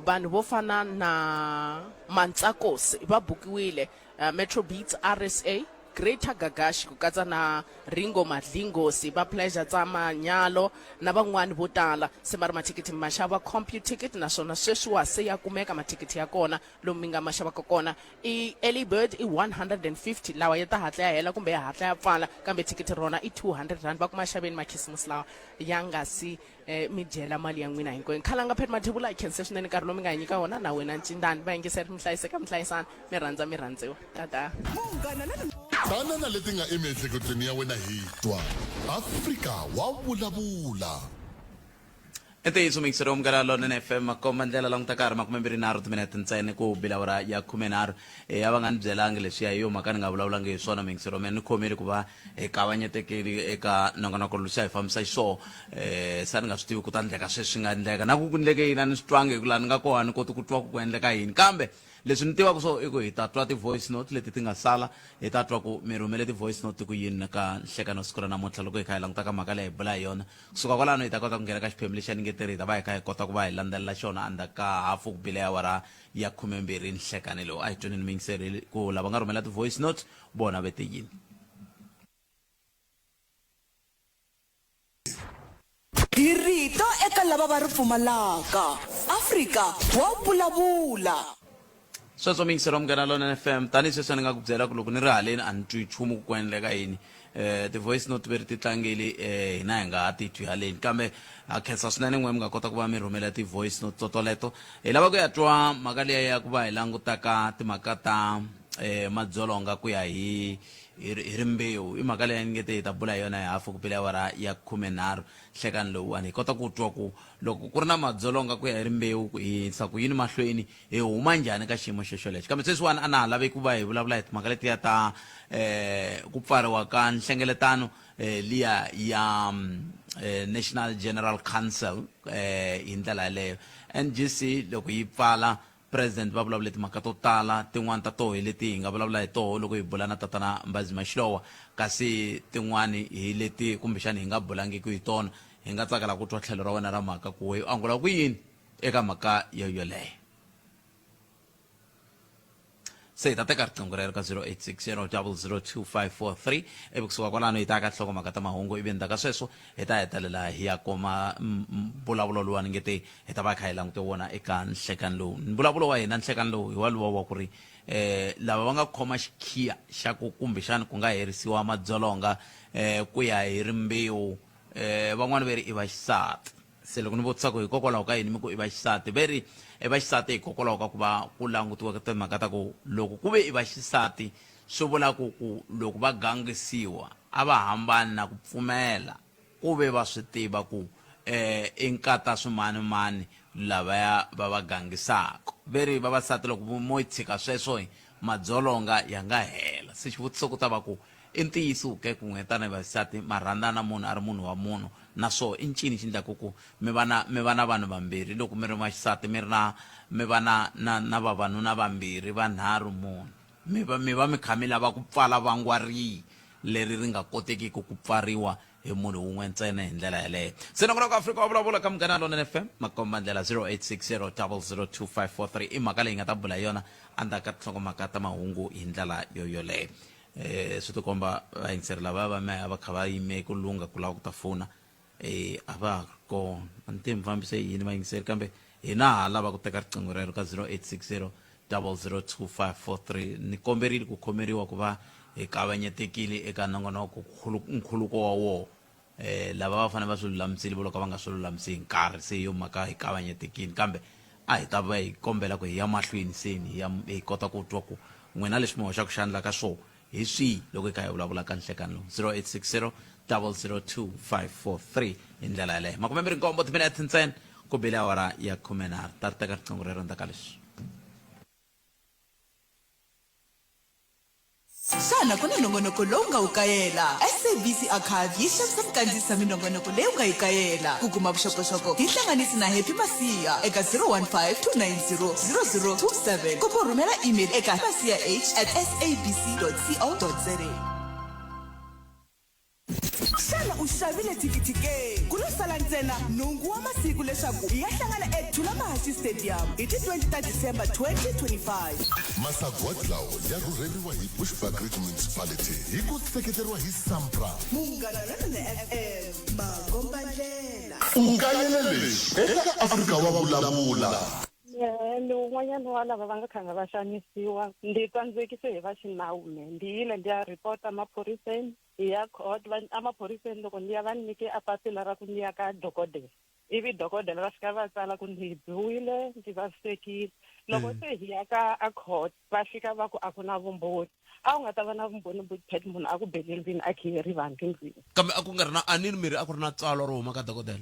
[SPEAKER 11] vanhu vo fana na Mantsakosi va bukiwile, uh, Metro Beats, RSA, Greater Gagashi ku katsa na Ringo Madlingosi, va Pleasure Tsama Nyalo na van'wani vo tala. Se va ri mathikithi mi ma xava Computicket naswona sweswiwa se ya kumeka mathikithi ya kona lomu mi nga ma xavaka kona. I Early Bird i 150 lawa ya ta hatla ya hela kumbe ya hatla ya pfala kambe thikithi rona i 200 rand. Va ku ma xaveni makhisimusi lawa ya nga si eh, mi dyela mali ya n'wina hinkwayo. Khalanga Pat Mathebula hi khense swinene nkarhi lowu mi nga hi nyika wona na wena Ncindani. Vayingiseri mi hlayiseka mi hlayisana mi rhandza mi rhandziwa. Tata.
[SPEAKER 2] Tana na leti nga emiehleketweni ya wena hi twa. Afrika wa vulavula.
[SPEAKER 1] I ntiyiso muyingiseri wa Munghana Lonene FM makomba ndlela languta ka ha ri 23 timinete ntsena ku bila awara ya 13 e a va nga ni byelangi leswiya hi yo mhaka ni nga vulavulangi hi swona muyingiseri wa mina ni khomile ku va hi kavanyetekile eka nongonoko lowu se a hi fambisa xiswona um se a ni nga swi tivi ku ta ndleka sweswi nga ndleka na ku ku ndleke yini a ni swi twangi hi ku laha ni nga kona a ni koti ku twa ku ku endleka yini kambe Leswi ni tivaka swo i ku hi ta twa ti-voice note leti ti nga sala, hi ta twa ku mi rhumele ti-voice note ku yini ka nhlekani wa siku ra namuntlha loko hi kha hi languta ka mhaka leyi hi bula hi yona. Kusuka kwalano hi ta kota ku nghena ka xiphemu lexiya ni nge te ri hi ta va hi kha hi kota ku va hi landzelela xona endzhaku ka hafu ku bile awara ya 12 nhlekani lowu. A hi tweneni muyingiseri ku lava nga rhumela ti-voice note vona ve te yini.
[SPEAKER 5] Hi rito eka lava va ri pfumalaka. Afrika wa vulavula.
[SPEAKER 1] Sweswo miyingiseri wa Munghana Lonene FM, tanihi sweswi a ni nga ku byela ku loko ni ri haleni a ni twi nchumu ku ku endleka yini. Eh, ti-voice note ve ri ti tlangeli eh, hina hi nga ha ti twi haleni kambe ha khensa swinene n'we mi nga kota ku va mi rhumela ti-voice note totoleto. Hi lava ku ya twa mhaka liya ya ku va hi langutaka timhaka ta eh, madzolonga ku ya hi hi hi rimbewu i mhaka leyi ni nge te hi ta bula hi yona hi hafu ku bile awara ya 13 nhlekani lowuwani hi kota ku twa ku loko ku ri na madzolonga ku ya hi rimbewu ku hi yisa ku yini mahlweni hi huma njhani ka xiyimo xo xolexo kambe sweswiwani a na ha lavi ku va hi vulavula hi timhaka letiya ta um ku pfariwa ka nhlengeletano um liya ya um National General Council um hi ndlela yaleyo NGC loko yi pfala President va vulavule timhaka to tala, tin'wana ta toho hi leti hi nga vulavula hi toho loko hi bula na Tatana Mbhazima Shilowa, kasi tin'wana hi leti kumbexana hi nga bulangiki hi tona. Hi nga tsakela ku twa tlhelo ra wena ra mhaka ku we u angula ku yini eka mhaka yoyoleyo. Se hi ta teka riqingho rero ka 0860 002543 ivi kusuka kwalano hi ta ya ka tinhlokomhaka ta mahungu ivi endzhaku ka sweswo hi ta hetelela hi ya kuma mbulavulo luwa ni nge te hi ta va hi kha hi langute wona eka nhlekani lowu mbulavulo wa hina nhlekani lowu hi waluwa wa ku ri eh lava va nga khoma xikhiya xa ku kumbexani ku nga herisiwa madzolonga eh ku ya hi rimbewu eh van'wani ve ri i vaxisati se loko ni vutisa ku hikokwalaho ka yini mi ku i vaxisati ve ri i vaxisati hikokwalaho ka ku va ku langutiwa timhaka ta ku loko ku ve i vaxisati swi vula ku ku loko va gangisiwa a va hambani na ku pfumela ku ve va swi tiva ku i nkata swimanimani lavaya va va gangisaka. Ve ri vavasati loko mo yi tshika sweswo hi madzolonga ya nga hela. Se xivutiso ku ta va ku i ntiyiso ke ku n'we tanihi vaxisati ma rhandzana munhu a ri munhu wa munhu na swoho i ncini xi ndlaku ku mi va na mi va na vanhu vambirhi loko mi ri vaxisati mi ri na mi va na na na vavanuna vambirhi vanharhu mune Mi va mi va mi kha mi lava ku pfala vangwa rihi leri ri nga kotekiki ku pfariwa hi munhu wun'we ntsena hi ndlela yaleyo. Se nongonoko Afrika wa vulavula ka Munghana Lonene FM, makomba ndlela 0860 002543 i mhaka leyi hi nga ta bula hi yona endzhaku ka tinhlokomhaka ta mahungu hi ndlela yo yoleyo. Eh, swi tikomba vayingiseri lava va me a va kha va yime ku lungha ku lava ku ta fona Eh, a va ha ri kona a ni tivi mi fambise yini vayingiseri kambe hina ha lava ku teka riqingho rero ka 0860 002543 ni komberile ku khomeriwa ku va hi kavanyetekile eka nongonoko nkhuluko wa wona eh lava va fanele va swi lulamisile vo loko va nga swi lulamisi hi nkarhi se hi yo mhaka hi kavanyetekile kambe a hi ta va hi kombela ku hi ya mahlweni se ni hi ya hi kota ku twa ku n'wina leswi mi hoxaka xandla ka swona Hi swihi loko hi kha hi vulavula ka nhlekani lowu? 0860 002 543 hi ndlela yaleyo. 27 timinete ntsena ku bile awara ya 13. Ta ri teka riqingho rero endzhaku ka leswi.
[SPEAKER 5] Xana ku na nongonoko lowu nga wu kayela? SABC Archive yi xavisa ku kandziyisa minongonoko leyi u nga yi kayela. Ku kuma vuxokoxoko, hi hlanganisi na Happy Masiya eka 015 290 0027 kumbe u rhumela email eka masiyah at sabc.co.za. Xana u xavile thikithi ke? Ku lo sala ntsena nhungu wa masiku leswaku hi ya hlangana eThulamahashi Stadium hi ti 20 ta December 2025.
[SPEAKER 2] Masagwadi lawa ya rhurheriwa hi Bushbuckridge Municipality hi ku seketeriwa hi SAMPRA.
[SPEAKER 5] Munghana Lonene FM, makombandlela.
[SPEAKER 2] U kayele leswi eka Afrika wa Vulavula.
[SPEAKER 13] Mehe ni wun'wanyana wa lava va nga khanga va xanisiwa. Ndzi tsandzekise hi va xinawu mehe. Ndzi yile ndzi ya report-a maphoriseni, hi ya court. Va emaphoriseni loko ndzi ya va ni nyike a papila ra ku ndzi ya ka dokodela. Ivi dokodela va fika va tsala ku ndzi biwile, ndzi vavisekile. Loko se hi ya ka a court va fika va ku a ku na vumbhoni. A wu nga ta va na vumbhoni Boet munhu a ku bele ndlwini a khiyeri vanhu ndlwini.
[SPEAKER 1] Kambe a ku nga ri na a ni ri mi ri a ku ri na tsalwa ro huma ka dokodela.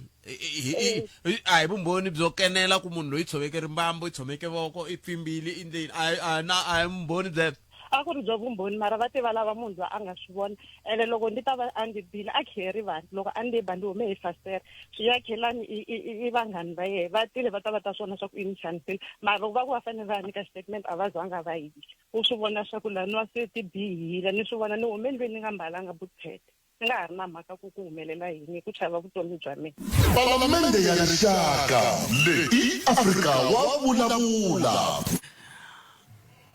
[SPEAKER 1] A hi vumbhoni byo kenela ku munhu loyi tshoveke rimbambu, i tshomeke voko, i pfimbile, i ndleni. A na a hi vumbhoni byebyo.
[SPEAKER 13] A ku ri byo vumbhoni mara va tiva lava munhu loyi a nga swi vona. Ene loko ndi ta va a ndzi bile a khiye rivanti loko a ndzi ba ndzi hume hi fasitere. Swiyakelani i i i i vanghani va yena va tile va ta va ta swi vona swa ku i ni xanisile mara loko va ku va fanele va ya nyika xitatimende a va zanga va yi. U swi vona swa ku laniwa se ti bihile ni swi vona ni hume ndlwini ni nga mbalanga bootpad ni nga ha ri na mhaka ku ku humelela yini hi ku chava vutomi bya mina.
[SPEAKER 2] Palamende ya Rixaka, leyi i Afrika wa vulavula.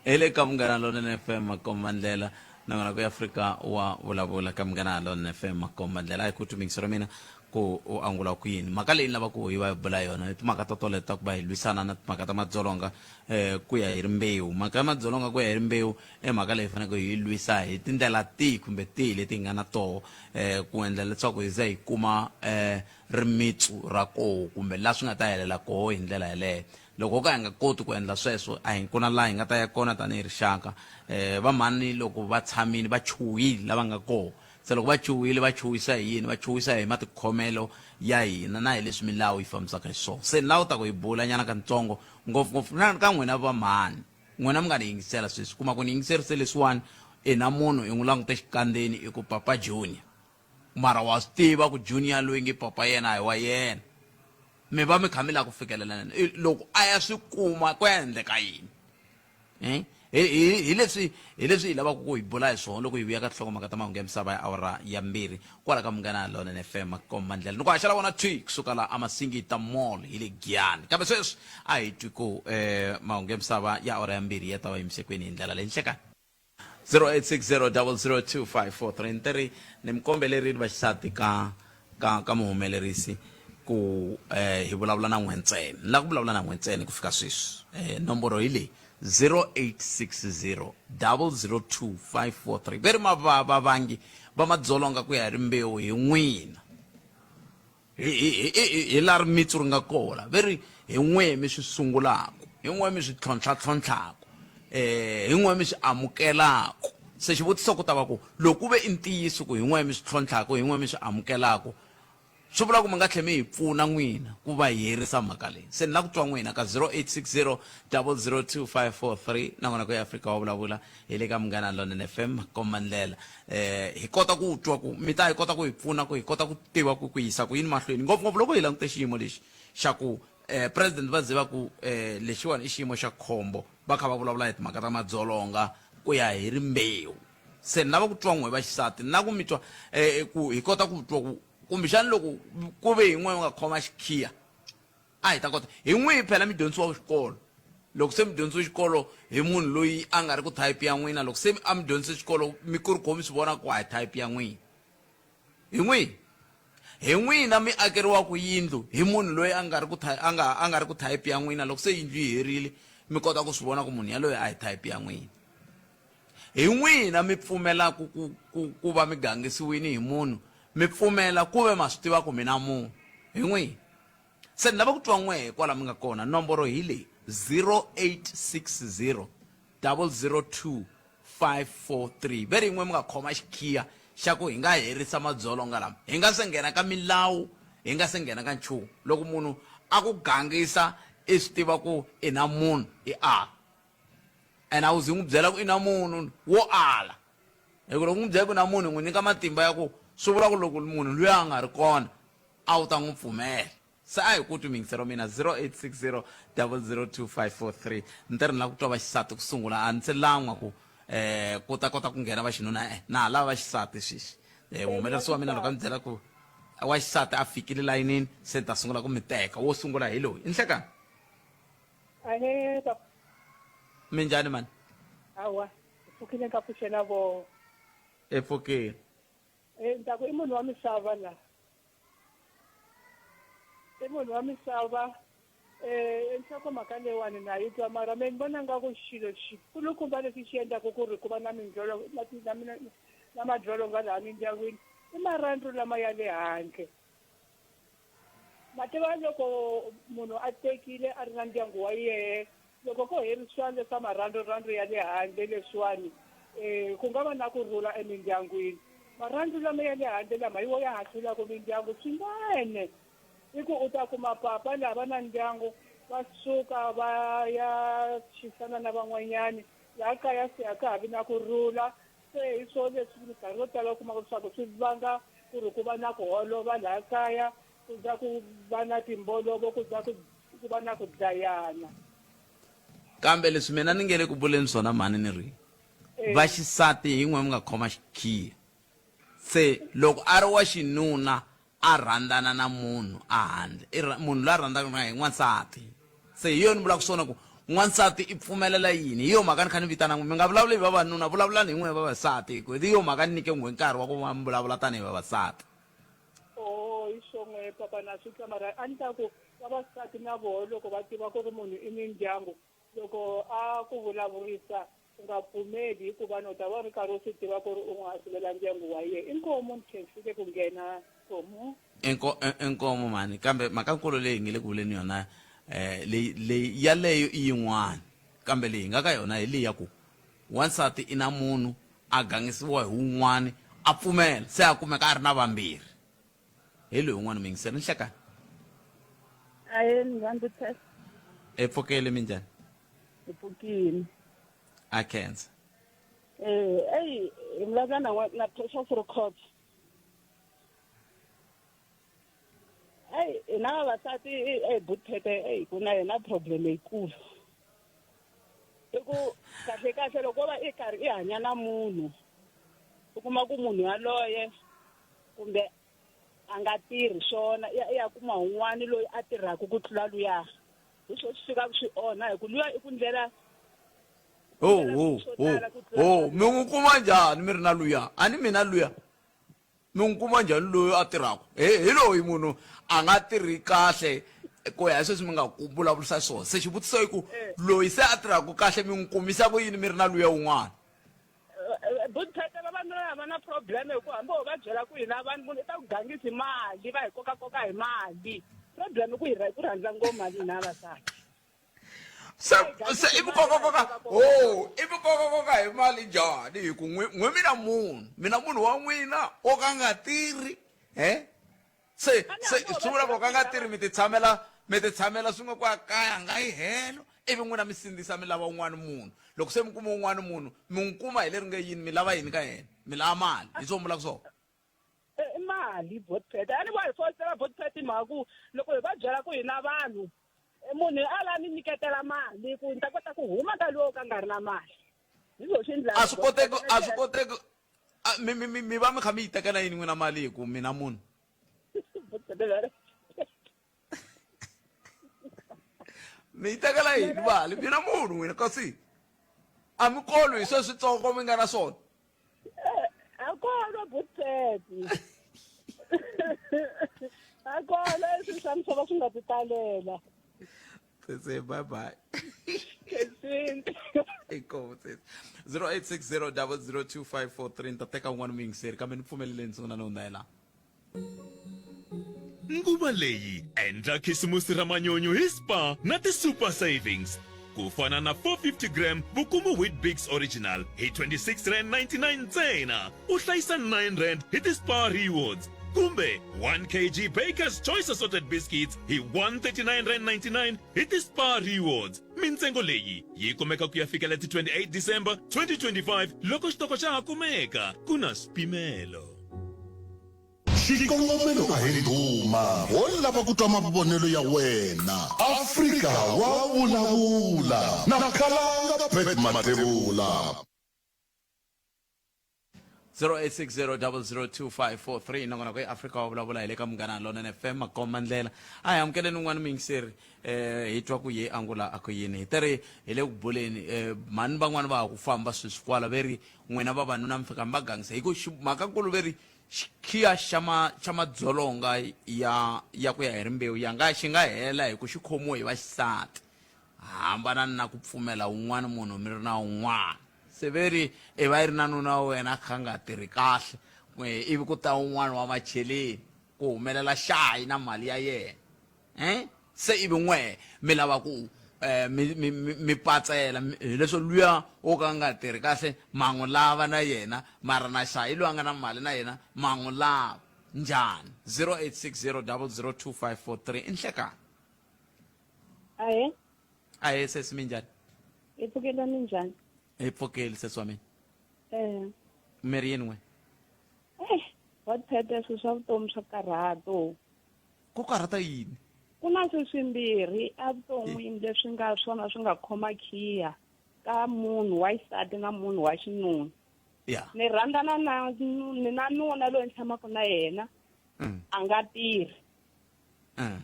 [SPEAKER 1] Hi le ka Munghana Lonene FM makombandlela nakona ku Afrika wa vulavula ka Munghana Lonene FM makombandlela a hi ku twi mingiso ra mina ku u angula ku yini mhaka leyi ni lavaka ku hi va hi bula yona i timhaka to toleto ta ku va hi lwisana na timhaka ta madzolonga um ku ya hi rimbewu mhaka ya madzolonga ku ya hi rimbewu i mhaka leyi faneleke hi yi lwisa hi tindlela tihi kumbe tihi leti hi nga na toho um ku endla leswaku hi ze hi kuma um rimitsu ra koho kumbe laha swi nga ta helela koho hi ndlela yeleyo Loko ho ka hi nga koti ku endla sweswo, a hi ku na laha hi nga ta ya kona tanihi rixaka. Va mhani loko va tshamile va chuhile lava nga kona. Se loko va chuhile va chuhisa hi yini? Va chuhisa hi matikhomelo ya hina na hi leswi milawu yi fambisaka xiswona. Se ni lava ku ta ku hi bula nyana kantsongo ngopfungopfu na ka n'wina va mhani. N'wina mi nga ni yingisela sweswi, kuma ku ni yingiserise leswiwani i na munhu i n'wi langute xikandzeni i ku papa Junior. Mara wa swi tiva ku Junior loyi nge papa yena a hi wa yena. Mi va mi kha mi lava ku fikelela loko a ya swi kuma ku ya endleka yini? Eh? Hi hi hi leswi hi leswi hi lavaka ku hi bula hi swona loko hi vuya ka tinhlokomhaka ta mahungu ya misava ya awara ya mbirhi kwala ka Munghana Lonene FM komba ndlela ni ku haxela vona thwi kusuka la aMasingita Mall hi le Giyani kambe sweswi a hi twi ku eh, mahungu ya misava ya awara ya mbirhi ya ta va yimisekweni hi ndlela leyi nhlekani 0860002543 ni teri ni mi kombelerile vaxisati ka ka ka muhumelerisi ku eh, hi vulavula na n'we ntsena ni lava ku vulavula na n'we ntsena ku fika sweswi eh, nomboro hi leyi 0860 002543 ve ri mavavangi va madzolonga ku ya hi rimbewu hi n'wina Hi, hi, hi, hi, hi laha rimitsu ri nga kona. Ve ri, Hi n'we mi swi sungulaka, hi n'we mi swi tlhontlha-tlhontlhaka, eh, hi n'we mi swi amukelaka. Se xivutiso ku ta va ku, loko ku ve i ntiyiso ku hi n'we mi swi tlhontlhaka, hi n'we mi swi amukelaka, swi vula ku mi nga tlhela mi hi pfuna n'wina ku va hi herisa mhaka leyi. Se ni lava ku twa n'wina ka 0860 002 543 nakona ku ya Afrika wa vulavula hi le ka Munghana Lonene FM komba ndlela. Eh hi kota ku twa ku mi ta hi kota ku hi pfuna ku hi kota ku tiva ku ku yisa ku yini mahlweni ngopfungopfu loko hi langute xiyimo lexi xa ku eh president va ze va ku eh lexiwani i xiyimo xa khombo va kha va vulavula hi timhaka ta madzolonga ku ya hi rimbewu se ni lava ku twa n'we va xisati ni lava ku mi twa eh ku hi kota ku twa ku kumbexani loko ku ve hi n'we u nga khoma xikhiya A hi ta kota. Hi n'wihi phela mi dyondzisiwaka xikolo? Loko se mi dyondzisiwe xikolo hi munhu loyi a nga ri ku type ya n'wina, loko se a mi dyondzise xikolo mi ku ri kho mi swi vona ku a hi type ya n'wina. Hi n'wihi? Hi n'wina mi akeriwaka yindlu hi munhu loyi a nga ri ku a nga a nga ri ku type ya n'wina, loko se yindlu yi herile mi kota ku swi vona ku munhu yaloye a hi type ya n'wina. Hi n'wina mi pfumelaka ku ku ku va mi gangisiwile hi munhu, mi pfumela ku ve ma swi tiva ku mi na munhu. Hi n'wihi? Se ni lava ku twa n'wehe kwala mi nga kona. Nomboro hi leyi, 0860 002 543. Ve ri yin'we mi nga khoma xikhiya xa ku hi nga herisa madzolonga lama. Hi nga se nghena ka milawu, hi nga se nghena ka nchumu. Loko munhu a ku gangisa i swi tiva ku i na munhu, i ala. Ene a wu zi u n'wi byela ku i na munhu, wo ala. Hi ku loko u n'wi byela ku i na munhu, u n'wi nyika matimba ya ku swi vula ku loko munhu luya a nga ri kona, a wu ta n'wi pfumela. Se a hi ku twi miyingiselo mina 0860 002543 ni te ri ni lava ku twa vaxisati ku sungula a ndzi se lan'wa ku um ku ta kota ku nghena vaxinuna e-e na ha lava vaxisati sweswi. um muhumelerisi wa mina loko a mi byela ku wa xisati a fikile layinini se ni ta sungula ku mi teka wo sungula hi loyi i nhlekani
[SPEAKER 14] Ahee, papa.
[SPEAKER 1] Minjhani mani?
[SPEAKER 14] Hawa, hi pfukile ka pfuxela vo.
[SPEAKER 1] E pfukile.
[SPEAKER 14] Eh, ni ta ku i munhu wa misava la. I munhu wa misava. Eh, nhlokomhaka leyiwani na yi twa mara me ni vona nga ku xilo xikulukumba lexi xi endlaka ku ri ku va na mindzolo na na na na madzolonga laha mindyangwini i marhandzu lama ya le handle. Ma tiva loko munhu a tekile a ri na ndyangu wa yehe, loko ko herisiwa leswa marhandzu-rhandzu ya le handle leswiwani, ku nga va na ku rhula emindyangwini. Marhandzu lama ya le handle lama hi wo ya hahlulaka mindyangu swinene. I ku u ta kuma papa laha va na ndyangu va suka va ya xisana na van'wanyani, laha kaya se a ka ha vi na ku rhula. Se hi swo leswi minkarhi yo tala u kumaka leswaku swi vanga ku ri ku va na ku holova laha kaya, ku za ku va na timbolovo, ku za ku ku va na ku dlayana.
[SPEAKER 1] Kambe leswi mina ni nge le ku vuleni swona mhani ni ri, va xisati hi n'we mi nga khoma xikhiya. Se loko a ri wa xinuna a rhandzana na munhu a handle i munhu loyi a rhandzaka na yena n'wansati se hi yona ni vulaka swona ku n'wansati i pfumelela yini hi yo mhaka ni kha ni vitana n'we mi nga vulavuli hi vavanuna vulavulani hi n'we vavasati hi ku hi yo mhaka ni nyike n'we nkarhi wa ku va mi vulavula tanihi vavasati
[SPEAKER 14] Oh, hi swon'we papa na swi twa mara a ni ta ku vavasati na voho loko va tiva ku ri munhu i ni ndyangu Loko a ku vulavurisa, u nga pfumeli hikuva ni u ta va u ri karhi u swi tiva ku ri u n'wi hahlulela ndyangu wa yena. Inkomu ni khensile ku nghena Nkomu.
[SPEAKER 1] Inko, inkomu mhani, kambe mhaka-nkulu leyi hi nge le ku vuleni yona eh, leyi, leyi yaleyo i yin'wana, kambe leyi hi nga ka yona hi leyi ya ku wansati i na munhu a gangisiwa hi wun'wani a pfumela se a kumeka a ri na vambirhi. Hi loyi un'wana muyingiseri. Nhlekani.
[SPEAKER 15] Ahe, minjhani Butshesa?
[SPEAKER 1] Hi pfukile, minjhani?
[SPEAKER 15] Hi pfukile.
[SPEAKER 1] A khensa.
[SPEAKER 15] Eh, eyi hi vulavula na na Precious Records. Eyi hina vavasati eyi Butphete eyi ku na hina problem leyikulu. I ku kahle kahle loko wo va i karhi i hanya na munhu u kuma ku munhu yaloye kumbe a nga tirhi swona i ya i ya kuma un'wana loyi a tirhaka ku tlula luya hi swo swi fikaka swi onha hi ku luya i ku ndlela
[SPEAKER 1] ho ho ho ho mi n'wi kuma njhani mi ri na luya a ni mina luya mi n'wi kuma njhani loyi a tirhaka hi hi loyi munhu a nga tirhi kahle ku ya hi sweswi mi nga ku vulavurisa swona se xivutiso i ku loyi se a tirhaka kahle mi n'wi kumisa ku yini mi ri na luya un'wana
[SPEAKER 15] Bothata vavanuna a va na problem hi ku hambi ho va byela ku hina vanhu munhu i ta ku gangisa hi mali va hi kokakoka hi mali problem i ku hi ku rhandza ngopfu mali hina vavasati
[SPEAKER 1] se se i ku kokakoka ho i ku kokakoka hi mali njhani hi ku n'we n'we mina munhu mina munhu wa n'wina o ka nga tirhi he se se swi vula ku ka nga tirhi mi ti tshamela mi ti tshamela swin'we kwa kaya nga yi helo ivi n'wina mi sindzisa mi lava un'wana munhu loko se mi kuma un'wana munhu mi n'wi kuma hi leri nge yini mi lava yini ka yena mi lava mali hi swo mi vulaka swona
[SPEAKER 15] i mali botpet a ni va hi fositela botpet hi mhaka ku loko hi va byela ku hina vanhu munhu a la ni nyiketela mali ku ni ta kota ku huma ka lowo ka nga ri na mali hi swo swi endlaka
[SPEAKER 1] a swi koteki a swi koteki mi mi mi mi va mi kha mi yi tekela yini n'wina mali hi ku mina munhu mi yi tekela yini mali mina munhu n'wina kasi a mi kolwi hi sweswitsongo mi nga na swona
[SPEAKER 15] a kolwa butsepi a kolwa leswi swa misava swi nga ti talela
[SPEAKER 1] Sese, bye bye. Inkomu sesi. 0860002543 ni ta teka un'wana muyingiseri kambe ni pfumeleleni sungula ni hundza hi laha.
[SPEAKER 16] Nguva leyi endla khisimusi ra manyunyu hi Spar na ti-Super Savings ku fana na 450 gram Vukumu Weet-Bix Original hi 26 rand 99 ntsena u hlayisa 9 rand hi ti-Spar Rewards kumbe 1 kg Baker's Choice Assorted Biscuits hi 139 rand 99 hi ti-Spar Rewards. Mintsengo leyi yi kumeka ku ya fikela ti 28 December 2025 loko xitoko xa ha kumeka ku na swipimelo.
[SPEAKER 2] Xikongomelo a hi ndhuma, ho lava ku twa mavonelo ya wena. Afrika wa vulavula na Khalanga Pat Mathebula.
[SPEAKER 1] 0860002543 nongonoko ya Afrika wa vulavula hi le ka Munghana Lonene FM makomba ndlela a hi amukeleni un'wana muyingiseri eh hi twa ku ye angula a ku yini hi teri hi le ku buleni eh mhani van'wana va ha ku famba sweswi kwala ve ri n'wina vavanuna mi fika mi va gangisa hi ku mhakakulu ve ri xikhiya xa ma xa madzolonga ya ya ku ya hi rimbewu ya nga xi nga hela hi ku xi khomiwe hi vaxisati hambana na ku pfumela un'wana munhu mi ri na un'wana se ve ri i va yi ri na nuna wa wena a kha nga tirhi kahle ivi ku ta un'wana wa macheleni ku humelela xayi na mali ya yena eh se ivi n'we mi lava ku eh, mi, mi, mi, mi patsela hileswo luya wo ka nga tirhi kahle ma n'wi lava na yena mara na xayi loyi a nga na mali na yena ma n'wi lava njhani 0860002543 i nhlekani
[SPEAKER 13] Ahe.
[SPEAKER 1] Ahe sesi minjhani?
[SPEAKER 13] Hi pfukile minjhani?
[SPEAKER 1] Hi pfukile sesi wa mina.
[SPEAKER 13] Eh.
[SPEAKER 1] Mi ri yini n'we?
[SPEAKER 13] Eh, wa phete swilo swa vutomi swa karhata.
[SPEAKER 1] Ku karhata yini?
[SPEAKER 13] Ku na swilo swimbirhi evuton'wini leswi nga swona swi nga khoma khiya ka munhu wa xisati na munhu wa xinuna.
[SPEAKER 1] Yeah.
[SPEAKER 13] Ni rhandzana na ni na nuna loyi ni tshamaka na yena. A nga tirhi.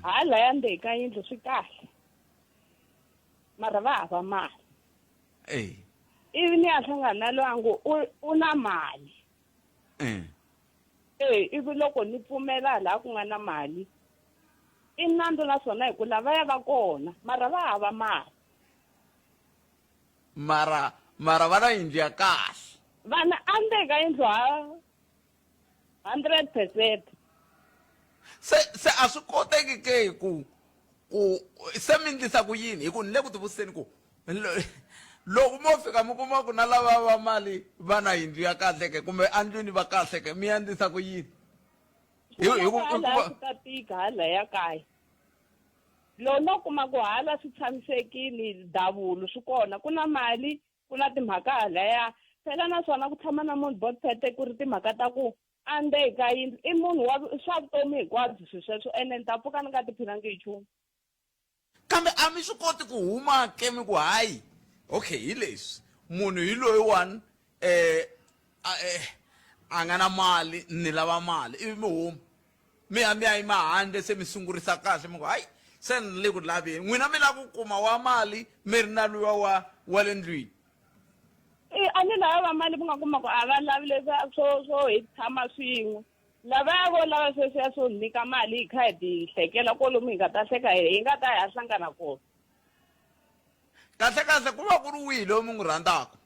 [SPEAKER 13] Halaya ndzeni ka yindlu swi kahle mara va hava mali
[SPEAKER 1] Ey.
[SPEAKER 13] ivi ni ya hlangana na loyi a ngo u na mali e ivi loko ni pfumela laha ku nga na mali i nandzu naswona hi ku lavaya va kona mara va hava mali
[SPEAKER 1] mara mara va na yindlu ya kahle
[SPEAKER 13] vana endzeni ka yindlu ha 100%
[SPEAKER 1] se se a swi koteki ke ku ku se mi ndlisa ku yini hi ku ni le ku tivutiseni ku loko mo fika mi kuma ku na lava va mali va na yindlu ya kahle ke kumbe endlwini va kahle ke mi ya ndlisa ku yini
[SPEAKER 13] hi hi ku hikuva ta tika hala ya kaya loko no kuma ku hala swi tshamisekile davulu swi kona ku na mali ku na timhaka halaya phela naswona ku tshama na munhu botpete ku ri timhaka ta ku a ndzeni ka yindlu i munhu wa swa vutomi hinkwabyo swilo sweswo ene ni ta pfuka ni nga tiphinangi hi nchumu
[SPEAKER 1] kambe a mi swi koti ku huma ke mi ku hayi okay hi leswi munhu hi loyiwani eh a, eh, a nga na mali ni lava mali ivi mi huma mi ya mi ya yima handle se mi sungurisa kahle mi ku hayi se ni le ku laveni n'wina mi lava ku kuma wa mali mi ri na luwa wa wa le ndlwini
[SPEAKER 13] e a ni lava va mali ku nga kuma ku a va lavi leswa swo swo hi tshama swin'we lavaya vo lava sweswiya swo nyika mali hi kha hi ti hlekela kwalomu hi nga ta hleka hi nga ta hi ya hlangana kona
[SPEAKER 1] kahle kahle ku va ku ri wihi loyi mi n'wi rhandzaka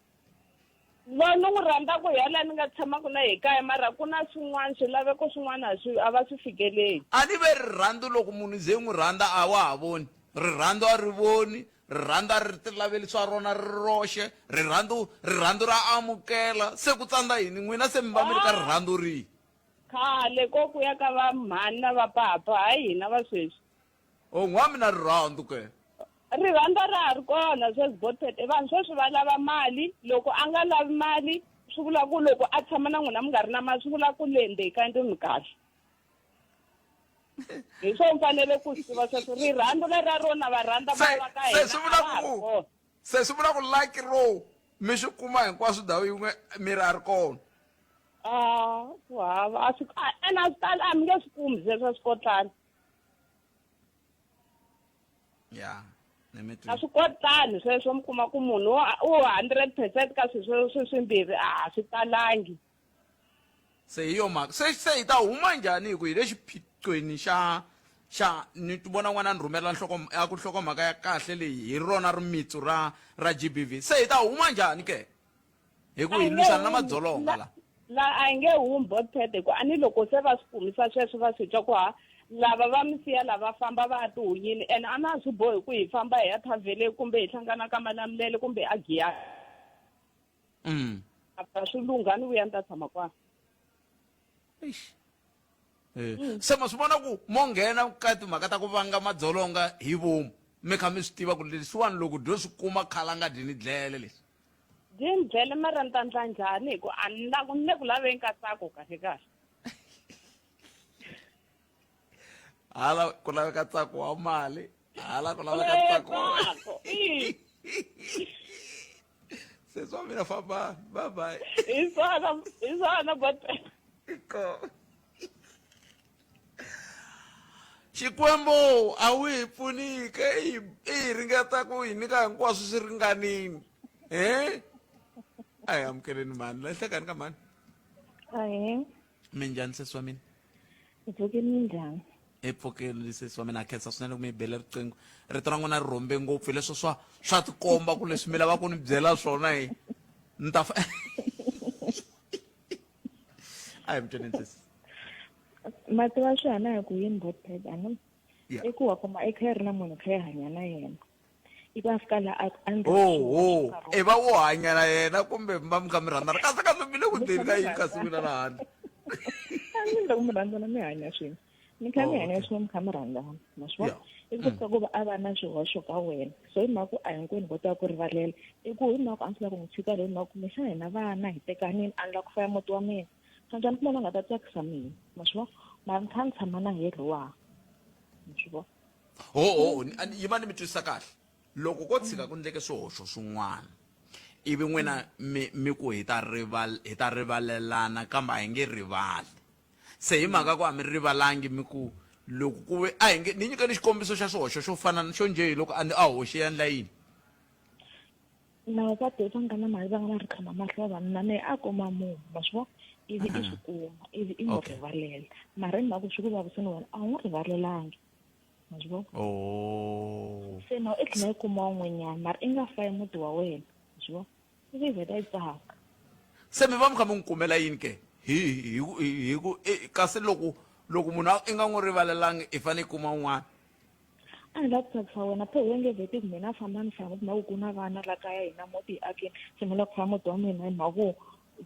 [SPEAKER 13] Loyi ni n'wi rhandzaka hi yaloye ni nga tshamaka na yehe kaya mara ku na swin'wana swilaveko swin'wana a swi a va swi fikeleli.
[SPEAKER 1] A ni ve rirhandzu loko munhu ze n'wi rhandza a wa ha voni rirhandzu a ri voni rirhandzu a ri tilaveli swa rona ri roxe rirhandzu rirhandzu ra amukela se ku tsandza yini n'wina se mi va mi ri ka rirhandzu rihi
[SPEAKER 13] Khale ko ku ya ka va mhani na va papa hayi hina va sweswi.
[SPEAKER 1] O n'wa mina rirhandzu ke?
[SPEAKER 13] Rirhandzu ra ha ri kona sweswi Botpet. Vanhu sweswi va lava mali, loko a nga lavi mali swi vula ku loko a tshama na n'wina mi nga ri na mali swi vula ku le ndzeni ka yindlu mi kahle. Hi swona mi fanele ku swi tiva sweswo. Rirhandzu leriya ro na va rhandza
[SPEAKER 1] Se
[SPEAKER 13] vana va ka
[SPEAKER 1] se
[SPEAKER 13] hina
[SPEAKER 1] swi
[SPEAKER 13] a
[SPEAKER 1] vula
[SPEAKER 13] va ha ri
[SPEAKER 1] ku
[SPEAKER 13] kona.
[SPEAKER 1] se swi vula ku like ro mi swi kuma hinkwaswo ndhawu yin'we mi ri a ri kona.
[SPEAKER 13] Ah, ku hava a swi ene a swi tali a mi nge swi kumi sweswo a swi kotlani.
[SPEAKER 1] ya ni mi
[SPEAKER 13] a swi kotani sweswo mi kuma ku munhu u 100% ka swilo sweswo swimbirhi a swi talangi
[SPEAKER 1] se hi yo mhaka se se hi ta huma njhani hi ku hi le xiphiqweni xa xa ni vona n'wana ni rhumela nhloko a ku nhlokomhaka ya kahle leyi hi rona rimitsu ra ra GBV se hi ta huma njhani ke hi ku hi lwisana na madzolonga la
[SPEAKER 13] la a hi nge humi botpet hi ku a ni loko se va swi kumisa sweswo va swi twa ku ha lava va mi siya lava famba va ya tihunyini ene a na swi bohi ku hi famba hi ya thavhele kumbe hi hlangana ka malamulele kumbe a giyani a swi lungha ni vuya ni ta tshama kwala
[SPEAKER 1] Eish. Eh. Se ma swi vona ku mo nghena ka timhaka ta ku vanga madzolonga hi vomu mi kha mi swi tiva ku leswiwani loko dyo swi kuma khalanga dyi ni dlele leswi
[SPEAKER 13] Dyi ni dlele mara ni ta ndla njhani hi ku a ni la ku ni le ku laveni ka ntsako kahle kahle.
[SPEAKER 1] Hala ku laveka ntsako wa mali, hala ku laveka ntsako.
[SPEAKER 13] Ntsako.
[SPEAKER 1] Sesi wa mina fambani. Bye bye.
[SPEAKER 15] Hi swona, hi swona but
[SPEAKER 1] Iko. Xikwembu a wu hi pfunike i hi ringeta ku hi nyika hinkwaswo swi ringanini. He? A hi amukeleni mhani. La hlekani ka mhani.
[SPEAKER 17] Ahee.
[SPEAKER 1] Minjhani sesi wa mina?
[SPEAKER 17] Hi pfukile minjhani?
[SPEAKER 1] Hi pfukile sesi wa mina a khensa swinene ku mi bele riqingho. Rito ra n'wina ri rhombe ngopfu leswo swa swa tikomba ku leswi mi lava ku ni byela swona hi ni ta fa a hi mi tweni sesi.
[SPEAKER 17] Ma tiva swi hana hi ku yini botpad a ni?
[SPEAKER 1] Yeah.
[SPEAKER 17] I ku wa kuma i kha i ri na munhu kha i hanya na yena. Ivi a fika laha a endla
[SPEAKER 1] oho i va wo hanya na yena kumbe mi va mi kha mi rhandzana kasi kasi mi le ku deni ka yini kasi n'wina la handle
[SPEAKER 17] a ni loko mi rhandzana mi hanya swin'we mi kha mi
[SPEAKER 1] Oh,
[SPEAKER 17] hanya
[SPEAKER 1] okay.
[SPEAKER 17] swin'we mi kha mi rhandzana ma swi vona
[SPEAKER 1] Yeah.
[SPEAKER 17] i ku fika ku va a va na swihoxo ka wena so hi mhaka ku a hinkwenu kota ku rivalela i ku hi mhaka ku a ndzi lava ku n'wi tshika loyi hi mhaka ku kumbexana hina vana hi tekanini a ni lava ku faya muti wa mina swantswa ni kuma la nga ta tsakisa mina ma swi vona mara ni kha ni tshama na yena lowa ma swi vona
[SPEAKER 1] ho ho yima ni mi twisisa kahle loko ko tshika ku ndleke swihoxo swin'wana ivi n'wina mi mi ku hi ta rival hi ta rivalelana kambe a hi nge rivali se hi mhaka ku a mi rivalangi mi ku loko ku ve a hi nge ni nyikeni xikombiso xa swihoxo xo fana xo njhe hi loko a a hoxe yandla yini
[SPEAKER 17] lava va va nga na mali va nga na rikhama mahlo vavanuna mehe a kuma munhu ma swi vona ivi i swi kuma ivi i n'wi rivalela mara hi mhaka ku swi ku vavisini wena a wu n'wi rivalelangi ma swi vona
[SPEAKER 1] oh
[SPEAKER 17] se na i tlhela i kuma un'wanyana mara i nga fayi muti wa wena ma swi vona ivi i vheta i tsaka
[SPEAKER 1] se mi va mi kha mi n'wi kumela yini ke hi hi hi hi ku kasi loko loko munhu i nga n'wi rivalelangi i fanele i kuma un'wana
[SPEAKER 17] a ni lava ku tsakisa wena phe wena nge vheti ku mina famba ni famba kumbe ku na vana la kaya hina muti hi akini se mi lava ku famba muti wa mina hi mhaka ku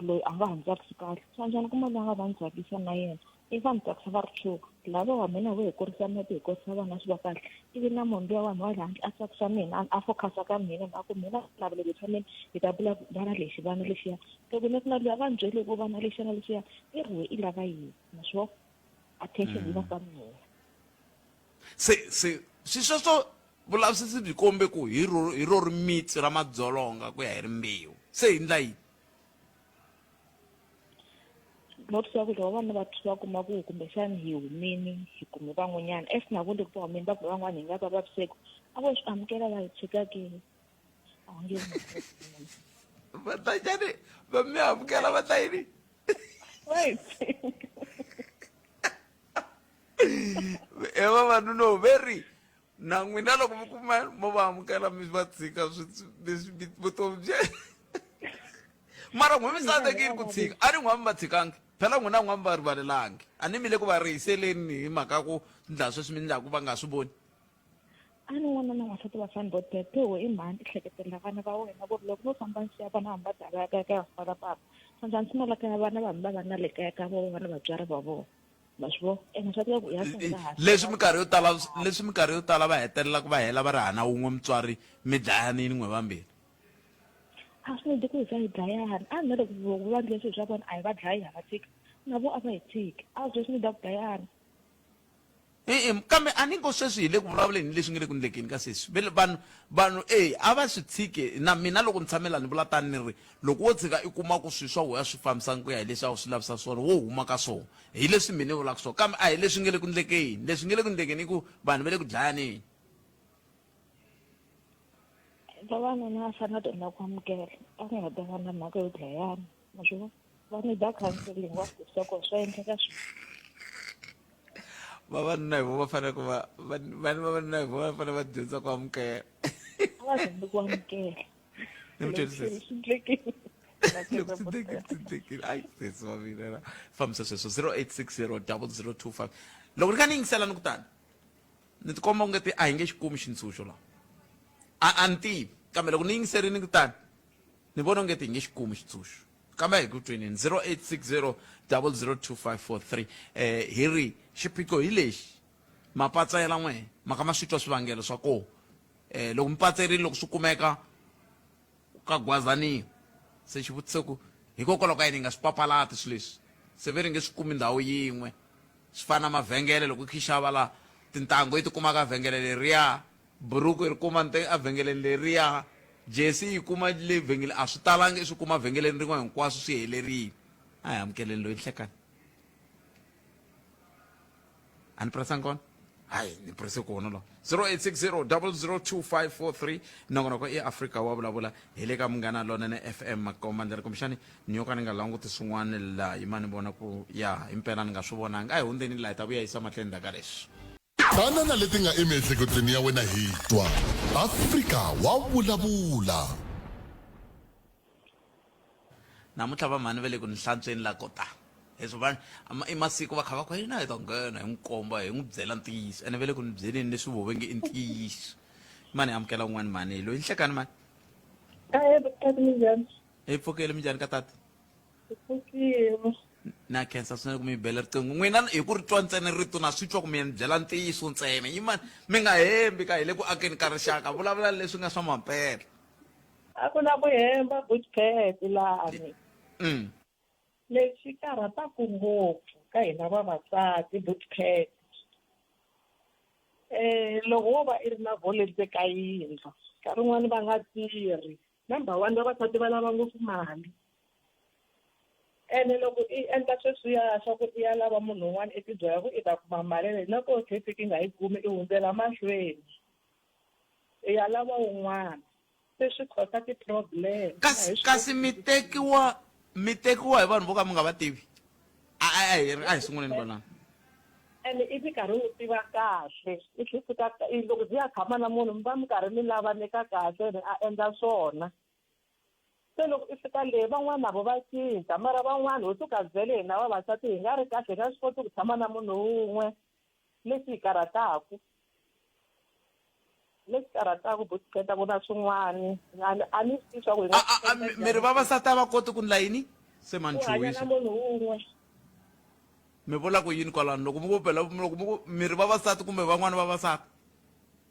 [SPEAKER 17] loyi a nga ha ni tsakisi kahle swa njhani kuma loyi a nga ta ni tsakisa na yena i va ni tsakisa va ri two lava wa mina vo hi kurisa muti hi kurisa vana swi va kahle ivi na munhu luya vanhu va le handle a tsakisa mina a focus-a ka mina mhaka ku mina lava loko hi tshamile hi ta bula vana lexi vana lexiya loko ni ku na luya va ni byele ku vana lexiya na lexiya i ri we i lava yini ma swi vona attention yi va ka mina
[SPEAKER 1] se se swi sweswo vulavisisi byi kombe ku hi ro hi ro rimitsi ra madzolonga ku ya hi rimbewu se hi ndla yini
[SPEAKER 17] not swa ku loko vana va va kuma ku kumbexani hi humini hi kume van'wanyana as na vona loko va humini va kume van'wana hi nga va vaviseki a vo swi amukela va hi tshika ke a wu nge
[SPEAKER 1] va ta njhani va mi amukela va ta yini
[SPEAKER 17] va hi tshika
[SPEAKER 1] e vavanuna ve ri na n'wina loko mi kuma mo va amukela mi va tshika leswi vutomi byi mara n'we mi tsandzekile ku tshika a ni n'we mi va tshikangi phela n'wina n'we mi va rivalelangi a ni mi le ku va rihiseleni hi mhaka ku ndla sweswi mi ndlaku va nga swi voni
[SPEAKER 17] a ni n'wana na n'wansati va fani bot phewo i mhani ti hleketelela vana va wena ku ri loko no famba ni siya vana hambi va ta va ya kaya ka ya va papa swanjhani swi na la kaya vana va hambi va va na le kaya ka vona va na vatswari va vona ma swi vona ene swa tika ku ya sungula hansi
[SPEAKER 1] leswi minkarhi yo tala leswi minkarhi yo tala va hetelelaka va hela va ri hana wun'we mutswari mi dlayanini n'we vambirhi
[SPEAKER 17] a swi nedi ku hi za hi dlayana a na loko va endle swilo swa vona a hi va dlayi ha va tshika na vo a va hi tshiki a swi swi nida ku dlayana
[SPEAKER 1] E-e kambe a ni ngo sweswi hi le ku vulavuleni hi leswi nge le ku ndlekeni ka sweswi ve vanhu vanhu e a va swi tshike na mina loko ni tshame la ni vula tani ni ri loko wo tshika i kuma ku swilo swa wena swi fambisani ku ya hi leswi a wu swi lavisa swona wo huma ka swona hi leswi mina ni vulaka swona kambe a hi leswi nge le ku ndlekeni leswi nge le ku ndlekeni i ku vanhu va le ku dlayaneni
[SPEAKER 17] vavanuna va fanele va dyondza ku amukela a ku nga ta va na mhaka yo dlayana ma swi vona va need counseling wa swi tivisa ku swa endleka swi
[SPEAKER 1] vavanuna hi vo va fanele ku va vana vavanuna hi vo va fanele va dyondza ku amukela
[SPEAKER 17] a va dyondzi ku amukela
[SPEAKER 1] Ni mi twisisa.
[SPEAKER 17] swi ndlekile
[SPEAKER 1] Loko swi ndlekile swi ndlekile ayi sesi wa mina la fambisa sweswo 0860 0025 loko ni kha ni yingisela ni kutani ni tikomba u nge ti a hi nge xi kumi xintshunxo laha a a ni tivi kambe loko ni yingiserini kutani ni vona onge ti hi nge xi kumi xitshunxo kambe hi ku twenini 0860 002543 eh hi ri xiphiqo hi lexi mapatsa ya lan'we ma kha ma swi twa swivangelo swa kona eh loko mi patserile loko swi kumeka ka gwazaniwa se xivutiso ku hikokwalaho ka yini hi nga swi papalati swilo leswi se ve ri nge swi kumi ndhawu yin'we swi fana na mavhengele loko i xava la tintangu i ti kuma ka vhengele leriya buruku i ri kuma a vhengeleni leriya Jesi yi kuma le vhengele a swi talangi i swi kuma vhengeleni rin'we hinkwaswo swi helerile. A hi amukeleni loyi nhlekani. A ni pressanga kona? Hayi ni presse kona lo. 0860 002543 nongonoko i Afrika wa vulavula hi le ka Munghana Lonene FM Makomba ndlela kumbexani ni yo ka ni nga languti swin'wana la yima ni vona ku ya himpela ni nga swi vonanga. A hi hundzeni la hi ta vuya yisa mahlweni ndzhaku ka leswi.
[SPEAKER 2] Tana na leti nga emiehleketweni ya wena hi twa. Afrika wa vulavula.
[SPEAKER 1] Namuntlha va mhani va le ku ni hlantsweni la ko ta. Leswi va i masiku va kha va ku hina hi ta nghena hi n'wi komba hi n'wi byela ntiyiso ene va le ku ni byeleni leswi vo va nge i ntiyiso. Mani amukela un'wana mhani loyi nhlekani mani.
[SPEAKER 18] Ahee tati minjhani?
[SPEAKER 1] Hi pfukile minjhani ka tati?
[SPEAKER 18] Hi pfukile.
[SPEAKER 1] Na khensa swinene ku mi bela riqingho n'wina hi ku ri twa ntsena rito na swi twa ku mi ni byela ntiyiso ntsena yimani mi nga hembi ka hi le ku akeni ka rixaka vulavula leswi nga swa mampela.
[SPEAKER 18] A ku na ku hemba Bootcat lani. Lexi karhataka ngopfu ka hina vavasati Bootcat loko wo va i ri na vho ka yindlu nkarhi wun'wani va nga tirhi number one vavasati va lava ngopfu mali ene loko i endla sweswiya swa ku i ya lava munhu un'wana i tibyela ku i ta kuma mali leyi na koho tlhe fiki i nga yi kumi i hundzela mahlweni i ya lava wun'wana se swi khosa ti-problem
[SPEAKER 1] kasi kasi mi tekiwa mi tekiwa hi vanhu vo ka mi nga va tivi a a a hi a hi sunguleni kwalano
[SPEAKER 18] ene i mi karhi u tiva kahle i tlhe fika loko byi ya tshama na munhu mi va mi karhi mi lavaneka kahle ene a endla swona se loko i fika le van'wana na vo va cinca mara van'wana ho suka vhele hina vavasati hi nga ri kahle hi nga swi koti ku tshama na munhu wun'we lexi hi karhataku lexi karhataku butiketa ku na swin'wani a ni a ni swi tivi swa ku hi nga
[SPEAKER 1] A- a- mi mi ri vavasati a va koti ku ndla yini se ma ni
[SPEAKER 18] ku hanya
[SPEAKER 1] chuhisa
[SPEAKER 18] na munhu wun'we
[SPEAKER 1] mi vula ku yini kwalano loko mi ku phela loko mi ku mi ri vavasati kumbe van'wani vavasati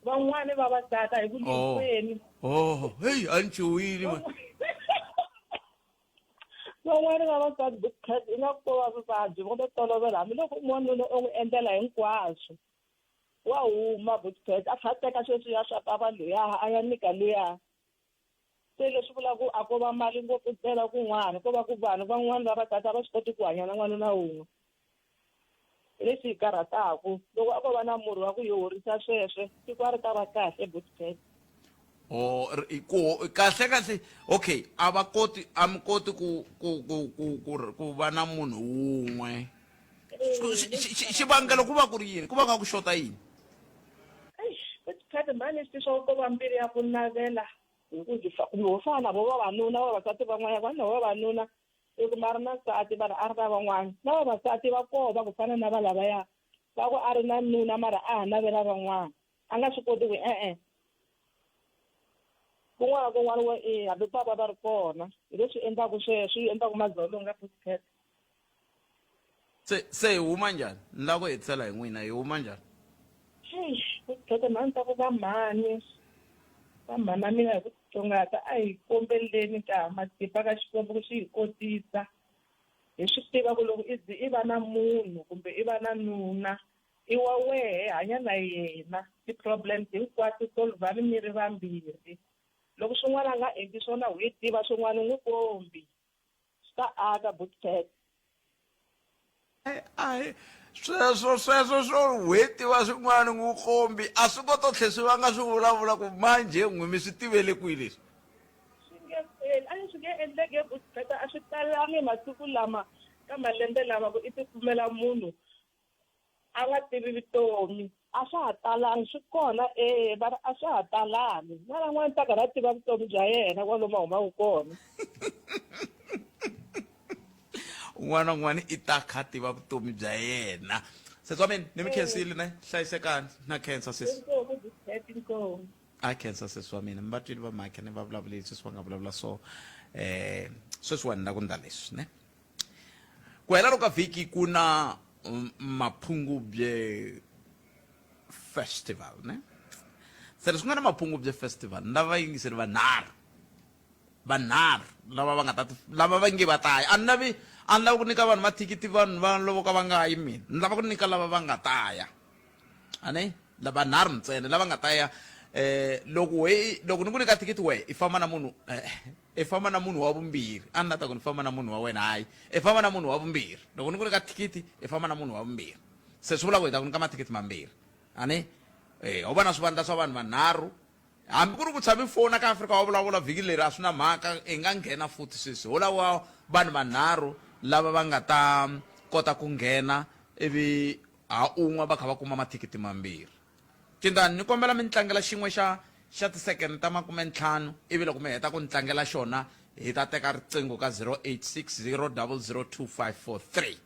[SPEAKER 18] van'wani vavasati a hi ku
[SPEAKER 1] Oh.
[SPEAKER 18] hinkwenu
[SPEAKER 1] oh heyi a ni chuhile man
[SPEAKER 18] Van'wana vavasati bootcut ingaku ko va vuvabyi vo to tolovela hambiloko u n'wanuna u n'wi endlela hinkwaswo wa huma bootcut a tlha a teka sweswiya swa bava luya a ya nyika luya se leswi vulaka ku a ko va mali ngopfu ntsena kun'wana ko va ku vanhu van'wana vavasati a va swi koti ku hanya na n'wanuna wun'we hi lexi hi karhataku loko a ko va na murhi wa ku hi horisa sweswe tiko a ri ta va kahle bootcut
[SPEAKER 1] Oh, ku kahle kahle okay a va koti a mi koti ku ku ku ku ku ku va na munhu wun'we xivangelo ku va ku ri yini ku va nga ku xota yini
[SPEAKER 18] eish mani swi swa ko va mbilu ya ku navela hi ku hi kumbe ho fana na vo vavanuna vavasati van'wana va na vavanuna i kuma a ri na nsati va ri a ri na van'wana na vavasati va koho va ku fana na va lavaya va ku a ri na nuna mara a ha navela van'wana a nga swi koti ku e-e kun'wana na kun'wana wa e hambi papa va ri kona hi leswi endlaku sweswo swi endlaku madzolonga puscat
[SPEAKER 1] se se hi huma njhani ni lava ku hetisela hi n'wina hi huma njhani
[SPEAKER 18] puscat mhani ta ku va mhani va mhana mina hi ku titsongahata a hi kombeleni ka matimba ka xikwembu ku xi hi kotisa hi swi tiva ku loko i zi i va na munhu kumbe i va na nuna I wa wehe, hanya na yena. Ti problems hinkwato solvhani mi ri vambirhi. Loko swin'wana a nga endli swona hu yi tiva swin'wana n'wi kombi. Swi ta aka Bootcat.
[SPEAKER 1] Ahi sweswo sweswo swo hwetiwa swin'wana n'wi kombi a swi ngo to tlhe swi vanga swi vulavula ku manjhe n'wi mi swi tivele kwihi leswi.
[SPEAKER 18] Swi nge feli a swi nge endleki Bootcat a swi talangi masiku lama ka malembe lama ku i ti kumela munhu a nga tivi vutomi a swa ha talangi swi kona e va a swa ha talangi na van'wana ta karhi a tiva vutomi bya yena kwalomu a humaka kona
[SPEAKER 1] un'wana na un'wana i ta kha tiva vutomi bya yena sesi wa mina ni mi khensile ne hlayisekani na khensa sesi a khensa sesi wa mina mi va twile va mhakhe ni va vulavuleli sweswi va nga vulavula so eh sweswiwani ni la ku ndla leswi ne Ku hela loka vhiki ku na Maphungubye Festival ne se leswi ku nga na Maphungubye Festival ni lava vayingiseri vanharhu vanharhu lava va nga ta lava va nge va ta ya a ni lavi a ni lavi ku nyika vanhu mathikithi vanhu va lavo ka va nga yi mina ni lava ku nyika lava va nga ta ya a ni lavanharhu ntsena lava nga ta ya Eh loko we loko ni ku nyika thikithi we i famba na munhu eh, i famba na munhu wa vumbirhi. A ni la ta ku ni famba na munhu wa wena hayi. I famba na munhu wa vumbirhi. Loko ni ku nyika thikithi i famba na munhu wa vumbirhi. Se swi vula ku hi ta ku nyika mathikithi mambirhi. Ani? Eh, ho va na swivandla swa vanhu vanharhu. Hambi ku ri ku tshame fona ka Afrika wa vulavula vhiki leri a swi na mhaka i nga nghena futhi sweswi. Ho lava vanhu vanharhu lava va nga ta kota ku nghena ivi ha un'we va kha va kuma mathikithi mambirhi. Cindani ni kombela mi ni tlangela xin'we xa xa tisekende ta makumentlhanu ivi loko mi heta ku ni tlangela xona hi ta teka riqingho ka 0860 002 543.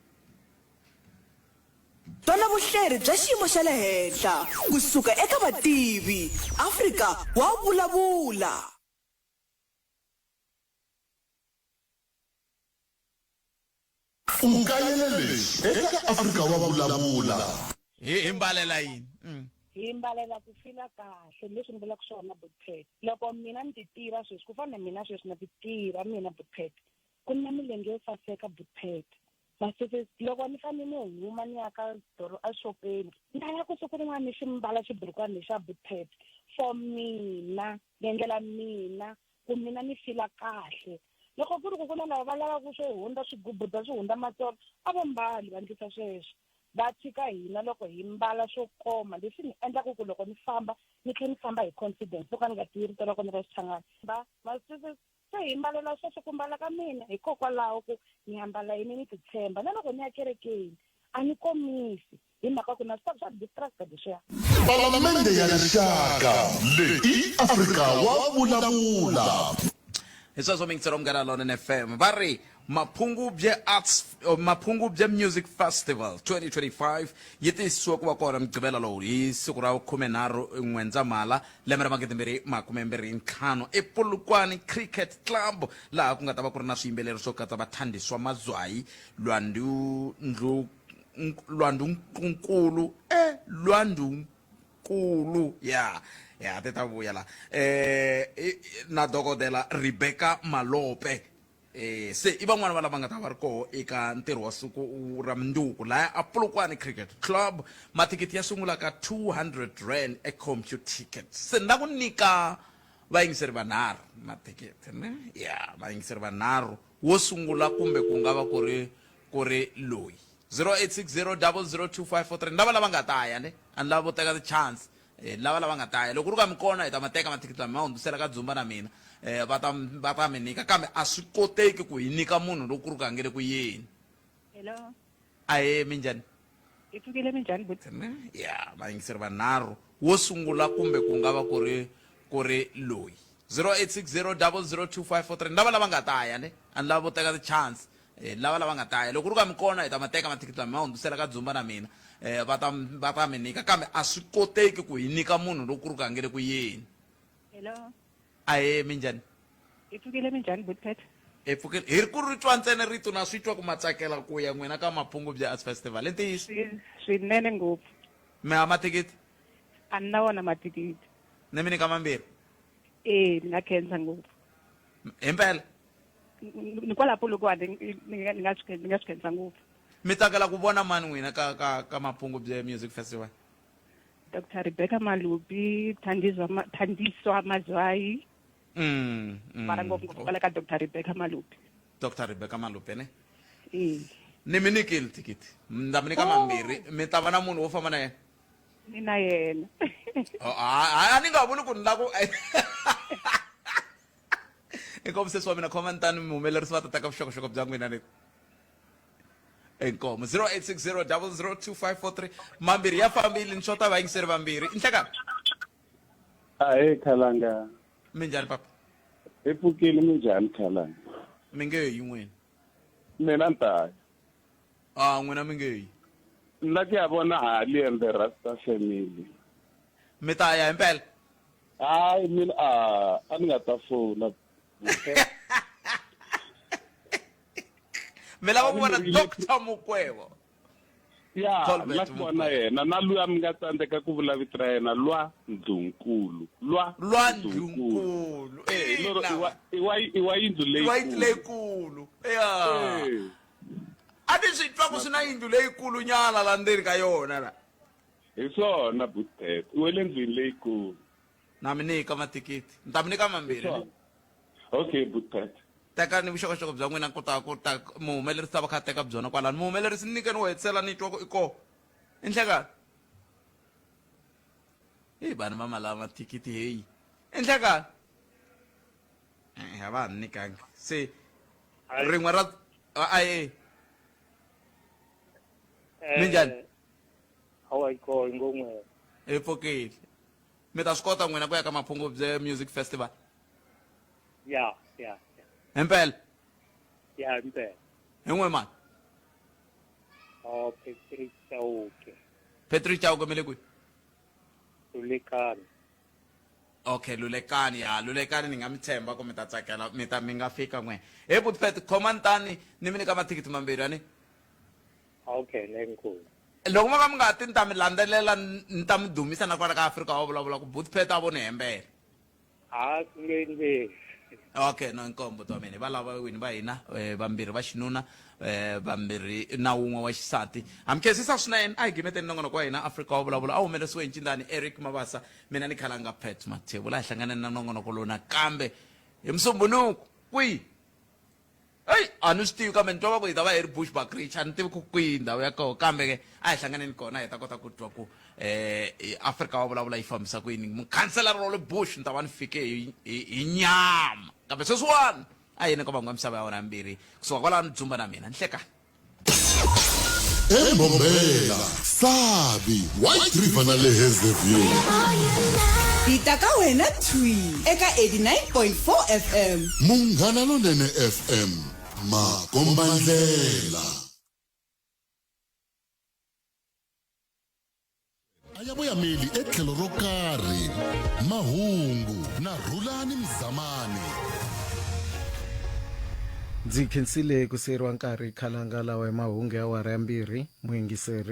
[SPEAKER 5] Twana vuhleri bya xiyimo xa le henhla ku suka eka vativi. Afrika wa vulavula.
[SPEAKER 2] U kayele leswi eka Afrika wa Vulavula.
[SPEAKER 1] Hi hi mbalela yini?
[SPEAKER 15] Hi mbalela ku fila kahle leswi ni vulaka swona Butpet. Loko mina ni ti tiva sweswi ku fana na mina sweswi na ti tiva mina Butpet ku ni na milenge yo saseka Butpet. Masese loko ni fanele ni huma ni ya ka doro exopeni ni ta ya ku siku rin'wana ni xi mbala xiburukwani lexa Butpet for mina ni endlela mina ku mina ni fila kahle loko ku ri ku ku na lava va lavaka swo hundza swigubuda swi hundza matsolo a va mbali va ndlisa sweswo va tshika hina loko hi mbala swo koma leswi ni endlaka ku loko ni famba ni tlhela ni famba hi confidence loko a ni nga tivi rito ra kona ra Xichangani va va se hi mbalela sweswo ku mbala ka mina hikokwalaho ku ni ambala yini ni titshemba na loko ni ya kerekeni a ni komisi hi mhaka ku na swi swa distrust leswiya.
[SPEAKER 2] Palamende ya Rixaka leyi i Afrika wa vulavula.
[SPEAKER 1] Hi sweswo mingisero Munghana Lonene FM va ri Maphungubye Arts Maphungubye Music Festival 2025 yi tiyisisiwe ku va kona Mugqivela lowu hi siku ra 13 N'wendzamhala lembe ra 2025 ePolokwane Cricket Club laha ku nga ta va ku ri na swiyimbeleri swo katsa Vathandiswa Mazwai, Lwandu Ndlu Lwandu-Nkulu e Lwandu-Nkulu ya ya ti ta vuya la eh na dokodela Rebecca Malope eh se i van'wana va lava nga ta va ri koho eka ntirho wa siku ra mundzuku laya a Polokwane Cricket Club mathikithi ya sungula ka 200 rand e Computicket se ni la ku nyika vayingiseri vanharhu mathikithi ne ya vayingiseri vanharhu wo sungula kumbe ku nga va ku ri ku ri loyi 0860002543 lava lava nga ta ya ne a ni lava vo teka ti-chance eh, lava lava nga ta ya loko ku ri ka mi kona hi ta ma teka mathikithi lama mi ma hundzisela ka dzumba na mina eh, va ta va ta mi nyika kambe a swi koteki ku hi nyika munhu loko ku ri ku a nge le ku yeni
[SPEAKER 13] Hello.
[SPEAKER 1] Ahee, minjhani?
[SPEAKER 13] Hi pfukile minjhani buti?
[SPEAKER 1] Ya, vayingiseri vanharhu. Wo sungula kumbe ku nga va ku ri ku ri loyi. 0860002543 lava lava nga ta ya ne a ni lava vo teka ti-chance eh, lava lava nga ta ya loko ku ri ka mi kona hi ta ma teka mathikithi lama mi ma hundzisela ka dzumba na mina eh, va ta va ta mi nyika kambe a swi koteki ku hi nyika munhu loko ku ri ku a nge le ku yeni
[SPEAKER 13] Hello.
[SPEAKER 1] Ahee, minjhani?
[SPEAKER 13] Hi pfukile minjhani buti Pat?
[SPEAKER 1] Hi pfukile. Hi ri ku ri twa ntsena rito na swi twa ku ma tsakela ku ya n'wina ka Maphungubye Arts Festival. I ntiyiso?
[SPEAKER 13] Swinene ngopfu.
[SPEAKER 1] Mi hava mathikithi?
[SPEAKER 13] A ni na wona mathikithi.
[SPEAKER 1] Ni mi nyika mambirhi?
[SPEAKER 13] E, ni nga khensa ngopfu.
[SPEAKER 1] Himpela?
[SPEAKER 13] Ni kwala Polokwane, ni nga ni nga swi ni nga swi khensa ngopfu.
[SPEAKER 1] Mi tsakela ku vona mani n'wina ka ka ka Maphungubye Music Festival?
[SPEAKER 13] Dr. Rebecca Malubi, Thandiswa Thandiswa Mazwai. Mara ngopfu kwala ka Dr. Rebecca Malubi.
[SPEAKER 1] Dr. Rebecca Malubi ne?
[SPEAKER 13] Eh.
[SPEAKER 1] Ni mi nyikile thikithi. Ni ta mi nyika mambirhi. Mi ta va na munhu wo famba na yena?
[SPEAKER 13] Ni na yena.
[SPEAKER 1] Oh, a ni nga vuli ku ni la ku Inkomu sesi wa mina khoma ni tani muhumelerisi va ta teka vuxokoxoko bya n'wina ni. Inkomu 0860002543 mambirhi ya fambile ni xota vayingiseri vambirhi. Nhlekani.
[SPEAKER 19] Ahee Khalanga.
[SPEAKER 1] Minjhani papa?
[SPEAKER 19] Hi pfukile minjhani Khalanga?
[SPEAKER 1] Mi nge yi n'wina.
[SPEAKER 19] Mina ni ta ya.
[SPEAKER 1] Ah n'wina mi nge yi.
[SPEAKER 19] Ni la ku ya vona Hali and the Rasta family.
[SPEAKER 1] Mi ta ya himpela?
[SPEAKER 19] Hayi mina a a ni nga ta fona.
[SPEAKER 1] Mi lava ku vona Doctor Mukwevho.
[SPEAKER 19] Ya, ni la ku vona yena na luya mi nga tsandzeka ku vula vito ra yena lwa Ndlunkulu. Lwa
[SPEAKER 1] Lwa Ndlunkulu.
[SPEAKER 19] Eh, loro i wa i wa i wa yindlu
[SPEAKER 1] leyi. Wa yindlu leyikulu. Ya. A ni swi twa ku swi na yindlu leyikulu nyana la ndzeni ka yona la.
[SPEAKER 19] Hi swona Butete, i we le ndlwini leyikulu.
[SPEAKER 1] Na mi nyika mathikithi. Ni ta mi nyika mambirhi.
[SPEAKER 19] Okay, Butpet.
[SPEAKER 1] Tekani vuxokoxoko bya n'wina ku ta ku ta muhumelerisi ta va kha a teka byona kwalano. Muhumelerisi ni nyikeni wo hetisela ni twa ku i koho. I nhlekani. Heyi vanhu va ma lava mathikithi heyi. I nhlekani. E-e a va ha ni nyikangi. Se rin'we ra a e. Minjhani?
[SPEAKER 20] Hawa yi koho ingon'we.
[SPEAKER 1] Hi pfukile. Mi ta swi kota n'wina ku ya ka Maphungubye Music Festival?
[SPEAKER 20] Ya, ya.
[SPEAKER 1] Himpela?
[SPEAKER 20] Ya, himpela.
[SPEAKER 1] Hi n'we mani?
[SPEAKER 20] Oh, Patrick Chauke.
[SPEAKER 1] Patrick Chauke mi le kwihi?
[SPEAKER 20] Lulekani.
[SPEAKER 1] Okay, Lulekani, ya Lulekani ni nga mi tshemba ku mi ta tsakela mi ta mi nga fika n'we. He Butpet, khomani tani ni mi nyika mathikithi mambirhi ani.
[SPEAKER 20] Okay, lenkulu.
[SPEAKER 1] Loko mo ka mi nga ti ni ta mi landzelela ni ta mi dumisa na kwala ka Afrika wa vulavula ku Butpet a vo ni hembela.
[SPEAKER 20] Ha swi nge endleki.
[SPEAKER 1] Okay, no inkomu buti wa mina. Va lava wini va hina eh, vambirhi va xinuna eh, vambirhi na wun'we wa xisati. Ha mi khensisa swinene a hi gimeteni nongonoko wa hina Afrika wa vulavula a humelerisiwe hi ncindani Eric Mabasa mina ni khalanga Pat Mathebula hi hlanganeni na nongonoko lowu nakambe hi Musumbhunuku kwihi Eyi a ni swi tivi kambe ni twa va ku hi ta va hi ri Bushbuckridge a ni tivi ku kwihi ndhawu ya koho kambe ke a hi hlanganeni kona hi ta kota ku twa ku um Afrika wa vulavula yi fambisa ku yini mukhanselara wa le Bush ni ta va ni fike hi hi hi nyama kambe sweswiwani a yini ka van'we va misava ya wona yambirhi kusuka kwalano dzumba na mina nhlekani
[SPEAKER 2] Embombela, Sabi, White River na le Hazyview.
[SPEAKER 5] Hi ta ka wena thwi eka 89.4 FM.
[SPEAKER 2] Munghana Lonene FM, makombandlela. A ya voyameli etlhelo ro karhi. Mahungu na Rhulani Mzamani.
[SPEAKER 21] Ndzi khensile ku siyeriwa nkarhi khalanga lawa ya mahungu ya awara ya mbirhi muyingiseri.